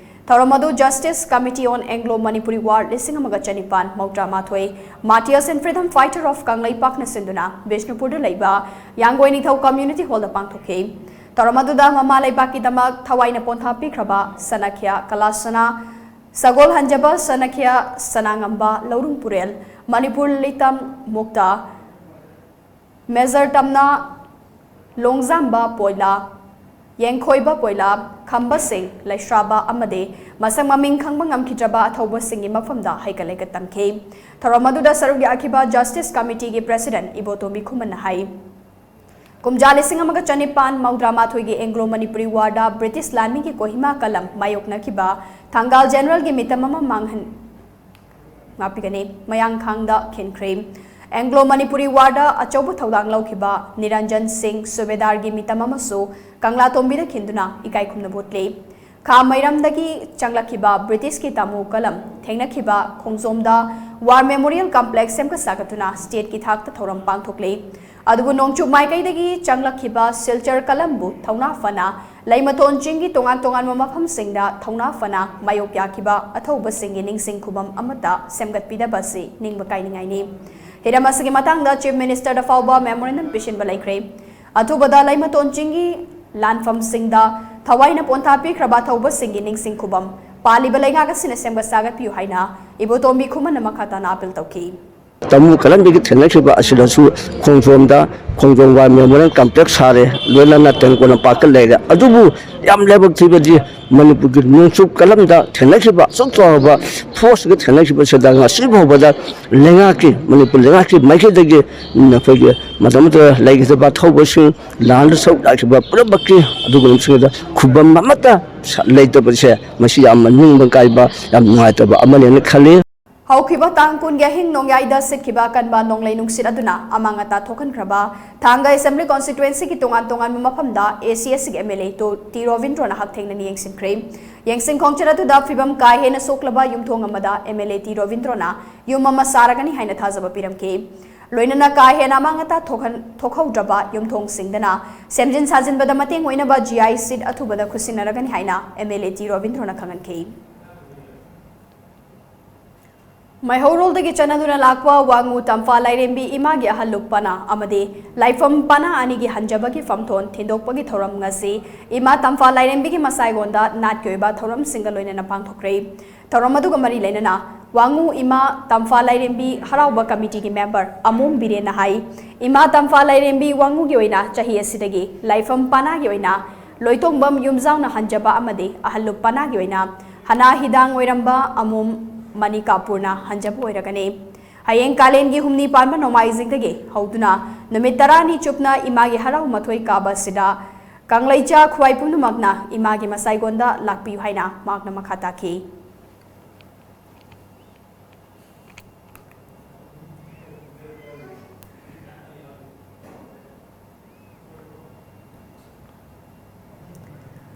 ꯊꯧꯔꯝ ꯑꯗꯨ Justice Committee on Anglo Manipuri War ꯂꯤꯁꯤꯡ ꯑꯃꯒ ꯆꯅꯤꯄꯥꯟ ꯃꯧꯗ꯭ꯔꯥ ꯃꯥꯊꯣꯏ, Martyrs and Freedom Fighter of ꯀꯪꯂꯩꯄꯥꯛꯅ ꯁꯤꯟꯗꯨꯅ ꯕꯤꯁꯅꯨꯄꯨꯔꯗ ꯂꯩꯕ ꯌꯥꯡꯒꯣꯏ ꯅꯤꯡꯊꯧ Community Hallꯗ ꯄꯥꯡꯊꯣꯛꯈꯤ꯫ ꯊꯧꯔꯝ ꯑꯗꯨꯗ ꯃꯃꯥ ꯂꯩꯕꯥꯛꯀꯤꯗꯃꯛ ꯊꯋꯥꯏꯅ ꯄꯣꯟꯊꯥ ꯄꯤꯈ꯭ꯔꯕ ꯁꯅꯥꯈ꯭ꯌꯥ ꯀꯂꯥꯁꯅꯥ, ꯁꯒꯣꯜ ꯍꯟꯖꯕ ꯁꯅꯥꯈ꯭ꯌꯥ ꯁꯅꯥꯉꯝꯕ, ꯂꯧꯔꯨꯡ ꯄꯨꯔꯦꯜ, ꯃꯅꯤꯄꯨꯔ ꯂꯤꯇꯝ ꯃꯨꯛꯇ, ꯃꯦꯖꯔ ꯇꯝꯅ, ꯂꯣꯡꯖꯥꯝꯕ ꯄꯣꯏꯂꯥ, ꯌꯦꯡꯈꯣꯏꯕ ꯄꯣꯏꯂꯥ, ꯈꯝꯕ ꯁꯤꯡ, ꯂꯩꯁ꯭ꯔꯥꯕ ꯑꯃꯗꯤ ꯃꯁꯛ ꯃꯃꯤꯡ ꯈꯪꯕ ꯉꯝꯈꯤꯗ꯭ꯔꯕ ꯑꯊꯧꯕꯁꯤꯡꯒꯤ ꯃꯐꯝꯗ ꯍꯩꯀꯠ ꯂꯩꯀꯠ ꯇꯝꯈꯤ꯫ ꯊꯧꯔꯝ ꯑꯗꯨꯗ ꯁꯔꯨꯛ ꯌꯥꯈꯤꯕ Justice Committeeꯒꯤ President ꯏꯕꯣꯇꯣꯝꯕꯤ ꯈꯨꯃꯟꯅ ꯍꯥꯏ, ꯀꯨꯝꯖꯥ ꯂꯤꯁꯤꯡ ꯑꯃꯒ ꯆꯅꯤꯄꯥꯟ ꯃꯧꯗ꯭ꯔꯥ ꯃꯥꯊꯣꯏꯒꯤ ꯑꯦꯡꯒ꯭ꯂꯣ ꯃꯅꯤꯄꯨꯔꯤ ꯋꯥꯔꯗ ꯕ꯭ꯔꯤꯇꯤꯁ ꯂꯥꯟꯃꯤꯒꯤ ꯀꯣꯍꯤꯃꯥ ꯀꯂꯝ ꯃꯥꯌꯣꯛꯅꯈꯤꯕ ꯊꯪꯒꯥꯜ ꯖꯦꯅꯔꯦꯜꯒꯤ ꯃꯤꯇꯝ ꯑꯃ ꯃꯥꯡꯍꯟ ꯉꯥꯛꯄꯤꯒꯅꯤ꯫ ꯃꯌꯥꯡꯈꯥꯡꯗ ꯈꯤꯟꯈ꯭ꯔꯦ꯫ ꯑꯦꯡꯒ꯭ꯂꯣ ꯃꯅꯤꯄꯨꯔꯤ ꯋꯥꯔꯗ ꯑꯆꯧꯕ ꯊꯧꯗꯥꯡ ꯂꯧꯈꯤꯕ ꯅꯤꯔꯟꯖꯟ ꯁꯤꯡ ꯁꯨꯕꯦꯗꯥꯔꯒꯤ ꯃꯤꯇꯝ ꯑꯃꯁꯨ ꯀꯪꯂꯥꯇꯣꯝꯕꯤꯗ ꯈꯤꯟꯗꯨꯅ ꯏꯀꯥꯏ ꯈꯨꯝꯅꯕ ꯎꯠꯂꯤ꯫ ꯈꯥ ꯃꯩꯔꯝꯗꯒꯤ ꯆꯪꯂꯛꯈꯤꯕ ꯕ꯭ꯔꯤꯇꯤꯁꯀꯤ ꯇꯥꯃꯨ ꯀꯂꯝ ꯊꯦꯡꯅꯈꯤꯕ ꯈꯣꯡꯖꯣꯝꯗ ꯋꯥꯔ ꯃꯦꯃꯣꯔꯤꯌꯦꯜ ꯀꯝꯄ꯭ꯂꯦꯛꯁ ꯁꯦꯝꯒꯠ ꯁꯥꯒꯠꯇꯨꯅ ꯁ꯭ꯇꯦꯠꯀꯤ ꯊꯥꯛꯇ ꯊꯧꯔꯝ ꯄꯥꯡꯊꯣꯛꯂꯤ꯫ ꯑꯗꯨꯕꯨ ꯅꯣꯡꯆꯨꯞ ꯃꯥꯏꯀꯩꯗꯒꯤ ꯆꯪꯂꯛꯈꯤꯕ ꯁꯤꯜꯆꯔ ꯀꯂꯝꯕꯨ ꯊꯧꯅꯥ ꯐꯅ ꯂꯩꯃꯇꯣꯟ ꯆꯤꯡꯒꯤ ꯇꯣꯉꯥꯟ ꯇꯣꯉꯥꯟꯕ ꯃꯐꯝꯁꯤꯡꯗ ꯊꯧꯅꯥ ꯐꯅ ꯃꯥꯌꯣꯛ ꯌꯥꯈꯤꯕ ꯑꯊꯧꯕꯁꯤꯡꯒꯤ ꯅꯤꯡꯁꯤꯡ ꯈꯨꯕꯝ ꯑꯃꯠꯇ ꯁꯦꯝꯒꯠꯄꯤꯗꯕ ꯑꯁꯤ ꯅꯤꯡꯕ ꯀꯥꯏꯅꯤꯡꯉꯥꯏꯅꯤ꯫ ꯍꯤꯔꯝ ꯑꯁꯤꯒꯤ ꯃꯇꯥꯡꯗ ꯆꯤꯐ ꯃꯤꯅꯤꯁꯇꯔꯗ ꯐꯥꯎꯕ ꯃꯦꯃꯣꯔꯦꯟꯗꯝ ꯄꯤꯁꯤꯟꯕ ꯂꯩꯈ꯭ꯔꯦ꯫ ꯑꯊꯨꯕꯗ ꯂꯩꯃꯇꯣꯟ ꯆꯤꯡꯒꯤ ꯂꯥꯟꯐꯝꯁꯤꯡꯗ ꯊꯋꯥꯏꯅ ꯄꯣꯟꯊꯥ ꯄꯤꯈ꯭ꯔꯕ ꯑꯊꯧꯕꯁꯤꯡꯒꯤ ꯅꯤꯡꯁꯤꯡ ꯈꯨꯕꯝ ꯄꯥꯜꯂꯤꯕ ꯂꯩꯉꯥꯛ ꯑꯁꯤꯅ ꯁꯦꯝꯒꯠ ꯁꯥꯒꯠꯄꯤꯌꯨ ꯍꯥꯏꯅ ꯏꯕꯣꯇꯣꯝꯕꯤ ꯈꯨꯃꯟꯅ ꯃꯈꯥ ꯇꯥꯅ ꯑꯥꯄꯤꯜ ꯇꯧꯈꯤ꯫ ꯇꯥꯃꯨ ꯀꯂꯝꯕꯤꯒꯤ ꯊꯦꯡꯅꯈꯤꯕ ꯑꯁꯤꯗꯁꯨ ꯈꯣꯡꯖꯣꯝꯗ ꯈꯣꯡꯖꯣꯝ ꯋꯥꯔ ꯃꯦꯃꯣꯔꯤꯌꯦꯜ ꯀꯝꯄ꯭ꯂꯦꯛꯁ ꯁꯥꯔꯦ, ꯂꯣꯏꯅꯅ ꯇꯦꯡꯀꯣꯠ ꯂꯝꯄꯥꯛꯇ ꯂꯩꯔꯦ꯫ ꯑꯗꯨꯕꯨ ꯌꯥꯝ ꯂꯥꯏꯕꯛ ꯊꯤꯕꯗꯤ ꯃꯅꯤꯄꯨꯔꯒꯤ ꯅꯣꯡꯆꯨꯞ ꯀꯂꯝꯗ ꯊꯦꯡꯅꯈꯤꯕ ꯑꯁꯨꯛ ꯆꯥꯎꯔꯕ ꯐꯣꯔꯁꯀ ꯊꯦꯡꯅꯈꯤꯕꯁꯤꯗ ꯉꯁꯤ ꯐꯥꯎꯕꯗ ꯂꯩꯉꯥꯛꯀꯤ, ꯃꯅꯤꯄꯨꯔ ꯂꯩꯉꯥꯛꯀꯤ ꯃꯥꯏꯀꯩꯗꯒꯤ ꯑꯩꯈꯣꯏꯒꯤ ꯃꯇꯝ ꯑꯃꯗ ꯂꯩꯈꯤꯗꯕ ꯑꯊꯧꯕꯁꯤꯡ, ꯂꯥꯟꯗ ꯁꯔꯨꯛ ꯌꯥꯈꯤꯕ ꯄꯨꯝꯅꯃꯛꯀꯤ ꯑꯗꯨꯒꯨꯝꯕꯁꯤꯡꯗ ꯈꯨꯕꯝ ꯑꯃꯠꯇ ꯂꯩꯇꯕꯁꯦ ꯃꯁꯤ ꯌꯥꯝꯅ ꯅꯤꯡꯕ ꯀꯥꯏꯕ, ꯌꯥꯝ ꯅꯨꯡꯉꯥꯏꯇꯕ ꯑꯃꯅꯦꯅ ꯈꯜꯂꯤ꯫ ꯍꯧꯈꯤꯕ ꯇꯥꯡ ꯀꯨꯟꯒꯤ ꯑꯍꯤꯡ ꯅꯣꯡꯌꯥꯏꯗ ꯁꯤꯠꯈꯤꯕ ꯑꯀꯟꯕ ꯅꯣꯡꯂꯩ ꯅꯨꯡꯁꯤꯠ ꯑꯗꯨꯅ ꯑꯃꯥꯡ ꯑꯇꯥ ꯊꯣꯛꯍꯟꯈ꯭ꯔꯕ ꯊꯥꯡꯒ ꯑꯦꯁꯦꯝꯕ꯭ꯂꯤ ꯀꯣꯟꯁꯇꯤꯇ꯭ꯋꯦꯟꯁꯤꯒꯤ ꯇꯣꯉꯥꯟ ꯇꯣꯉꯥꯟꯕ ꯃꯐꯝꯗ ꯑꯦ ꯁꯤ ꯑꯦꯁ ꯁꯤꯒꯤ ꯑꯦꯝ ꯑꯦꯜ ꯑꯦ ꯇꯣ-, ꯇꯤ ꯔꯣꯕꯤꯟꯗ꯭ꯔꯣꯅ ꯍꯛꯊꯦꯡꯅꯅ ꯌꯦꯡꯁꯤꯟꯈ꯭ꯔꯦ꯫ ꯌꯦꯡꯁꯤꯟ ꯈꯣꯡꯆꯠ ꯑꯗꯨꯗ ꯐꯤꯕꯝ ꯀꯥ ꯍꯦꯟꯅ ꯁꯣꯛꯂꯕ ꯌꯨꯝꯊꯣꯡ ꯑꯃꯗ ꯑꯦꯝ ꯑꯦꯜ ꯑꯦ ꯇꯤ ꯔꯣꯕꯤꯟꯗ꯭ꯔꯣꯅ ꯌꯨꯝ ꯑꯃ ꯁꯥꯔꯒꯅꯤ ꯍꯥꯏꯅ ꯊꯥꯖꯕ ꯄꯤꯔꯝꯈꯤ꯫ ꯂꯣꯏꯅꯅ ꯀꯥ ꯍꯦꯟꯅ ꯑꯃꯥꯡ ꯑꯇꯥ ꯊꯣꯛꯍꯟ-, ꯊꯣꯛꯍꯧꯗ꯭ꯔꯕ ꯌꯨꯝꯊꯣꯡꯁꯤꯡꯗꯅ ꯁꯦꯝꯖꯤꯟ ꯁꯥꯖꯤꯟꯕꯗ ꯃꯇꯦꯡ ꯑꯣꯏꯅꯕ ꯖꯤ ꯑꯥꯏ ꯁꯤꯠ ꯑꯊꯨꯕꯗ ꯈꯨꯠꯁꯤꯟꯅꯔꯒꯅꯤ ꯍꯥꯏꯅ ꯑꯦꯝ ꯑꯦꯜ ꯑꯦ ꯇꯤ ꯔꯣꯕꯤꯟꯗ꯭ꯔꯣꯅ ꯈꯪꯍꯟꯈꯤ꯫ ꯃꯩꯍꯧꯔꯣꯜꯗꯒꯤ ꯆꯠꯅꯗꯨꯅ ꯂꯥꯛꯄ ꯋꯥꯉꯨ ꯇꯝꯐꯥ ꯂꯥꯏꯔꯦꯝꯕꯤ ꯏꯃꯥꯒꯤ ꯑꯍꯜ ꯂꯨꯞ ꯄꯅꯥ ꯑꯃꯗꯤ ꯂꯥꯏꯐꯝ ꯄꯅꯥ ꯑꯅꯤꯒꯤ ꯍꯟꯖꯕꯒꯤ ꯐꯝꯊꯣꯟ ꯊꯤꯟꯗꯣꯛꯄꯒꯤ ꯊꯧꯔꯝ ꯉꯁꯤ ꯏꯃꯥ ꯇꯝꯐꯥ ꯂꯥꯏꯔꯦꯝꯕꯤꯒꯤ ꯃꯁꯥꯏꯒꯣꯟꯗ ꯅꯥꯠꯀꯤ ꯑꯣꯏꯕ ꯊꯧꯔꯝꯁꯤꯡꯒ ꯂꯣꯏꯅꯅ ꯄꯥꯡꯊꯣꯛꯈ꯭ꯔꯦ꯫ ꯊꯧꯔꯝ ꯑꯗꯨꯒ ꯃꯔꯤ ꯂꯩꯅꯅ ꯋꯥꯉꯨ ꯏꯃꯥ ꯇꯝꯐꯥ ꯂꯥꯏꯔꯦꯝꯕꯤ ꯍꯔꯥꯎꯕ ꯀꯃꯤꯇꯤꯒꯤ ꯃꯦꯝꯕꯔ ꯑꯃꯣꯝ ꯕꯤꯔꯦꯟꯅ ꯍꯥꯏ, ꯏꯃꯥ ꯇꯝꯐꯥ ꯂꯥꯏꯔꯦꯝꯕꯤ ꯋꯥꯉꯨꯒꯤ ꯑꯣꯏꯅ ꯆꯍꯤ ꯑꯁꯤꯗꯒꯤ ꯂꯥꯏꯐꯝ ꯄꯅꯥꯒꯤ ꯑꯣꯏꯅ ꯂꯣꯏꯇꯣꯡꯕꯝ ꯌꯨꯝꯖꯥꯎꯅ ꯍꯟꯖꯕ ꯑꯃꯗꯤ ꯑꯍꯜ ꯂꯨꯞ ꯄꯅꯥꯒꯤ ꯑꯣꯏꯅ ꯍꯅꯥ ꯍꯤꯗꯥꯡ ꯑꯣꯏꯔꯝꯕ ꯑꯃꯣꯝ ꯃꯅꯤ ꯀꯥꯄꯨꯔꯅ ꯍꯟꯖꯕ ꯑꯣꯏꯔꯒꯅꯤ꯫ ꯍꯌꯦꯡ ꯀꯥꯂꯦꯟꯒꯤ ꯍꯨꯝꯅꯤ ꯄꯥꯟꯕ ꯅꯣꯡꯃꯥꯏꯖꯤꯡꯗꯒꯤ ꯍꯧꯗꯨꯅ ꯅꯨꯃꯤꯠ ꯇꯔꯥꯅꯤ ꯆꯨꯞꯅ ꯏꯃꯥꯒꯤ ꯍꯔꯥꯎ ꯃꯊꯣꯏ ꯀꯥꯕ ꯑꯁꯤꯗ ꯀꯪꯂꯩꯆꯥ ꯈ꯭ꯋꯥꯏ ꯄꯨꯝꯅꯃꯛꯅ ꯏꯃꯥꯒꯤ ꯃꯁꯥꯏꯒꯣꯟꯗ ꯂꯥꯛꯄꯤꯌꯨ ꯍꯥꯏꯅ ꯃꯍꯥꯛꯅ ꯃꯈꯥ ꯇꯥꯈꯤ꯫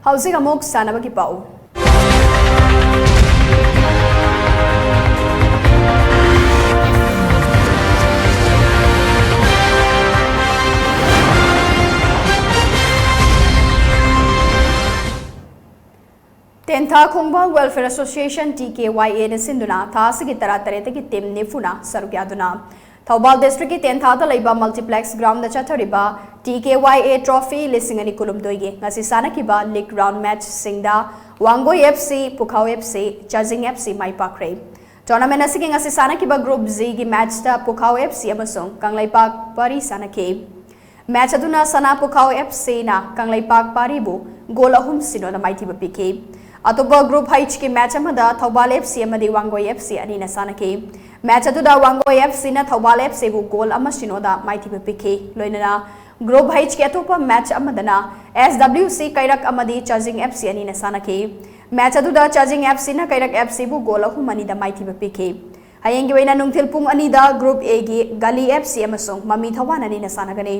ꯍꯧꯖꯤꯛ ꯑꯃꯨꯛ ꯁꯥꯟꯅꯕꯒꯤ ꯄꯥꯎ꯫ ꯇꯦꯟꯊꯥ ꯈꯣꯡꯕ Welfare Association, T K Y A ꯅ ꯁꯤꯟꯗꯨꯅ ꯊꯥ ꯑꯁꯤꯒꯤ ꯇꯔꯥꯇꯔꯦꯠꯇꯒꯤ team ꯅꯤꯐꯨꯅ ꯁꯔꯨꯛ ꯌꯥꯗꯨꯅ ꯊꯧꯕꯥꯜ district ꯀꯤ ꯇꯦꯟꯊꯥꯗ ꯂꯩꯕ multiplex ground ꯗ ꯆꯠꯊꯔꯤꯕ T K Y A Trophy ꯂꯤꯁꯤꯡ ꯑꯅꯤ ꯀꯨꯟꯍꯨꯝꯗꯣꯏꯒꯤ ꯉꯁꯤ ꯁꯥꯟꯅꯈꯤꯕ league round match ꯁꯤꯡꯗ Wangoi F C, ꯄꯨꯈꯥꯎ F C, ꯆꯥꯖꯤꯡ F C ꯃꯥꯏ ꯄꯥꯛꯈ꯭ꯔꯦ꯫ Tournament ꯑꯁꯤꯒꯤ ꯉꯁꯤ ꯁꯥꯟꯅꯈꯤꯕ Group G ꯒꯤ match ꯇ ꯄꯨꯈꯥꯎ F C ꯑꯃꯁꯨꯡ ꯀꯪꯂꯩꯄꯥꯛ ꯄꯥꯔꯤ ꯁꯥꯟꯅꯈꯤ꯫ Match ꯑꯗꯨꯅ ꯁꯅꯥ ꯄꯨꯈꯥꯎ F C ꯅ ꯀꯪꯂꯩꯄꯥꯛ ꯄꯥꯔꯤꯕꯨ goal ꯑꯍꯨꯝ ꯁꯤꯅꯣꯗ ꯃꯥꯏꯊꯤꯕ ꯄꯤꯈꯤ꯫ ꯑꯇꯣꯞꯄ Group H ꯀꯤ match ꯑꯃꯗ ꯊꯧꯕꯥꯜ F C ꯑꯃꯗꯤ ꯋꯥꯡꯒꯣꯏ F C ꯑꯅꯤꯅ ꯁꯥꯟꯅꯈꯤ꯫ Match ꯑꯗꯨꯗ ꯋꯥꯡꯒꯣꯏ F C ꯅ ꯊꯧꯕꯥꯜ F C ꯕꯨ goal ꯑꯃ ꯁꯤꯅꯣꯗ ꯃꯥꯏꯊꯤꯕ ꯄꯤꯈꯤ꯫ ꯂꯣꯏꯅꯅ Group H ꯀꯤ ꯑꯇꯣꯞꯄ match ꯑꯃꯗꯅ S W C ꯀꯩꯔꯛ ꯑꯃꯗꯤ ꯆꯥꯖꯤꯡ F C ꯑꯅꯤꯅ ꯁꯥꯟꯅꯈꯤ꯫ Match ꯑꯗꯨꯗ ꯆꯥꯖꯤꯡ F C ꯅ ꯀꯩꯔꯛ F C ꯕꯨ goal ꯑꯍꯨꯝ ꯑꯅꯤꯗ ꯃꯥꯏꯊꯤꯕ ꯄꯤꯈꯤ꯫ ꯍꯌꯦꯡꯒꯤ ꯑꯣꯏꯅ ꯅꯨꯡꯊꯤꯜ ꯄꯨꯡ ꯑꯅꯤꯗ Group A ꯒꯤ ꯒꯂꯤ F C ꯑꯃꯁꯨꯡ ꯃꯃꯤ ꯊꯋꯥꯟ ꯑꯅꯤꯅ ꯁꯥꯟꯅꯒꯅꯤ꯫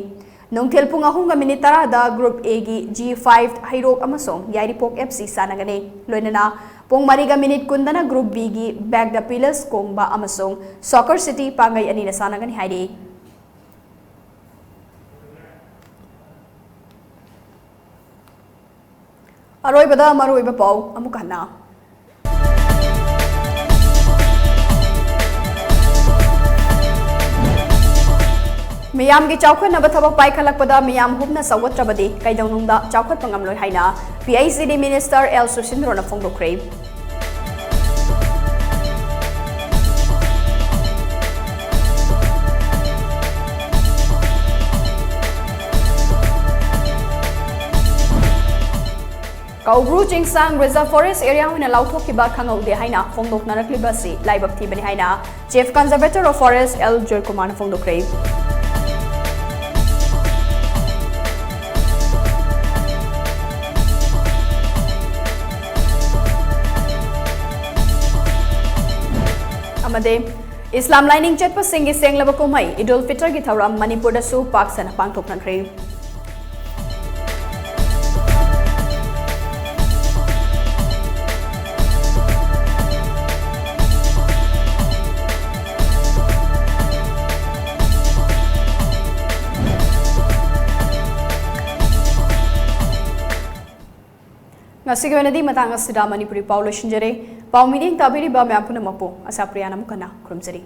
ꯅꯨꯡꯊꯤꯜ ꯄꯨꯡ ꯑꯍꯨꯝꯒ minute ꯇꯔꯥꯗ Group A ꯒꯤ G five ꯍꯩꯔꯣꯛ ꯑꯃꯁꯨꯡ ꯌꯥꯏꯔꯤꯄꯣꯛ F C ꯁꯥꯟꯅꯒꯅꯤ꯫ ꯂꯣꯏꯅꯅ ꯄꯨꯡ ꯃꯔꯤꯒ minute ꯀꯨꯟꯗꯅ Group B ꯒꯤ Back the Pillars ꯀꯣꯡꯕ ꯑꯃꯁꯨꯡ Soccer City ꯄꯥꯡꯒꯩ ꯑꯅꯤꯅ ꯁꯥꯟꯅꯒꯅꯤ ꯍꯥꯏꯔꯤ꯫ ꯑꯔꯣꯏꯕꯗ ꯃꯔꯨꯑꯣꯏꯕ ꯄꯥꯎ ꯑꯃꯨꯛ ꯍꯟꯅ꯫ ꯃꯤꯌꯥꯝꯒꯤ ꯆꯥꯎꯈꯠꯅꯕ ꯊꯕꯛ ꯄꯥꯏꯈꯠꯂꯛꯄꯗ ꯃꯤꯌꯥꯝ ꯍꯨꯞꯅ ꯁꯧꯒꯠꯇ꯭ꯔꯕꯗꯤ ꯀꯩꯗꯧꯅꯨꯡꯗ ꯆꯥꯎꯈꯠꯄ ꯉꯝꯂꯣꯏ ꯍꯥꯏꯅ P I C D Minister L ꯁꯨꯁꯤꯟꯗ꯭ꯔꯣꯅ ꯐꯣꯡꯗꯣꯛꯈ꯭ꯔꯦ꯫ Koubru ꯆꯤꯡꯁꯥꯡ Reserve Forest Area ꯑꯣꯏꯅ ꯂꯥꯎꯊꯣꯛꯈꯤꯕ ꯈꯪꯍꯧꯗꯦ ꯍꯥꯏꯅ ꯐꯣꯡꯗꯣꯛꯅꯔꯛꯂꯤꯕ ꯑꯁꯤ ꯂꯥꯏꯕꯛ ꯊꯤꯕꯅꯤ ꯍꯥꯏꯅ Chief Conservator of Forest L ꯖꯣꯏꯀꯨꯃꯥꯔꯅ ꯐꯣꯡꯗꯣꯛꯈ꯭ꯔꯦ꯫ ꯑꯃꯗꯤ ꯏꯁꯂꯥꯝ ꯂꯥꯏꯅꯤꯡ ꯆꯠꯄꯁꯤꯡꯒꯤ ꯁꯦꯡꯂꯕ ꯀꯨꯝꯍꯩ ꯏꯗꯨꯜ ꯐꯤꯇꯔꯒꯤ ꯊꯧꯔꯝ ꯃꯅꯤꯄꯨꯔꯗꯁꯨ ꯄꯥꯛ ꯁꯟꯅ ꯄꯥꯡꯊꯣꯛꯅꯈ꯭ꯔꯦ꯫ ꯉꯁꯤꯒꯤ ꯑꯣꯏꯅꯗꯤ ꯃꯇꯥꯡ ꯑꯁꯤꯗ ꯃꯅꯤꯄꯨꯔꯤ ꯄꯥꯎ ꯂꯣꯏꯁꯤꯟꯖꯔꯦ꯫ ꯄꯥꯎ ꯃꯤꯠꯌꯦꯡ ꯇꯥꯕꯤꯔꯤꯕ ꯃꯌꯥꯝ ꯄꯨꯝꯅꯃꯛꯄꯨ ꯑꯁꯥꯄ꯭ꯔꯤꯌꯥꯅ ꯑꯃꯨꯛ ꯍꯟꯅ ꯈꯨꯔꯨꯝꯖꯔꯤ꯫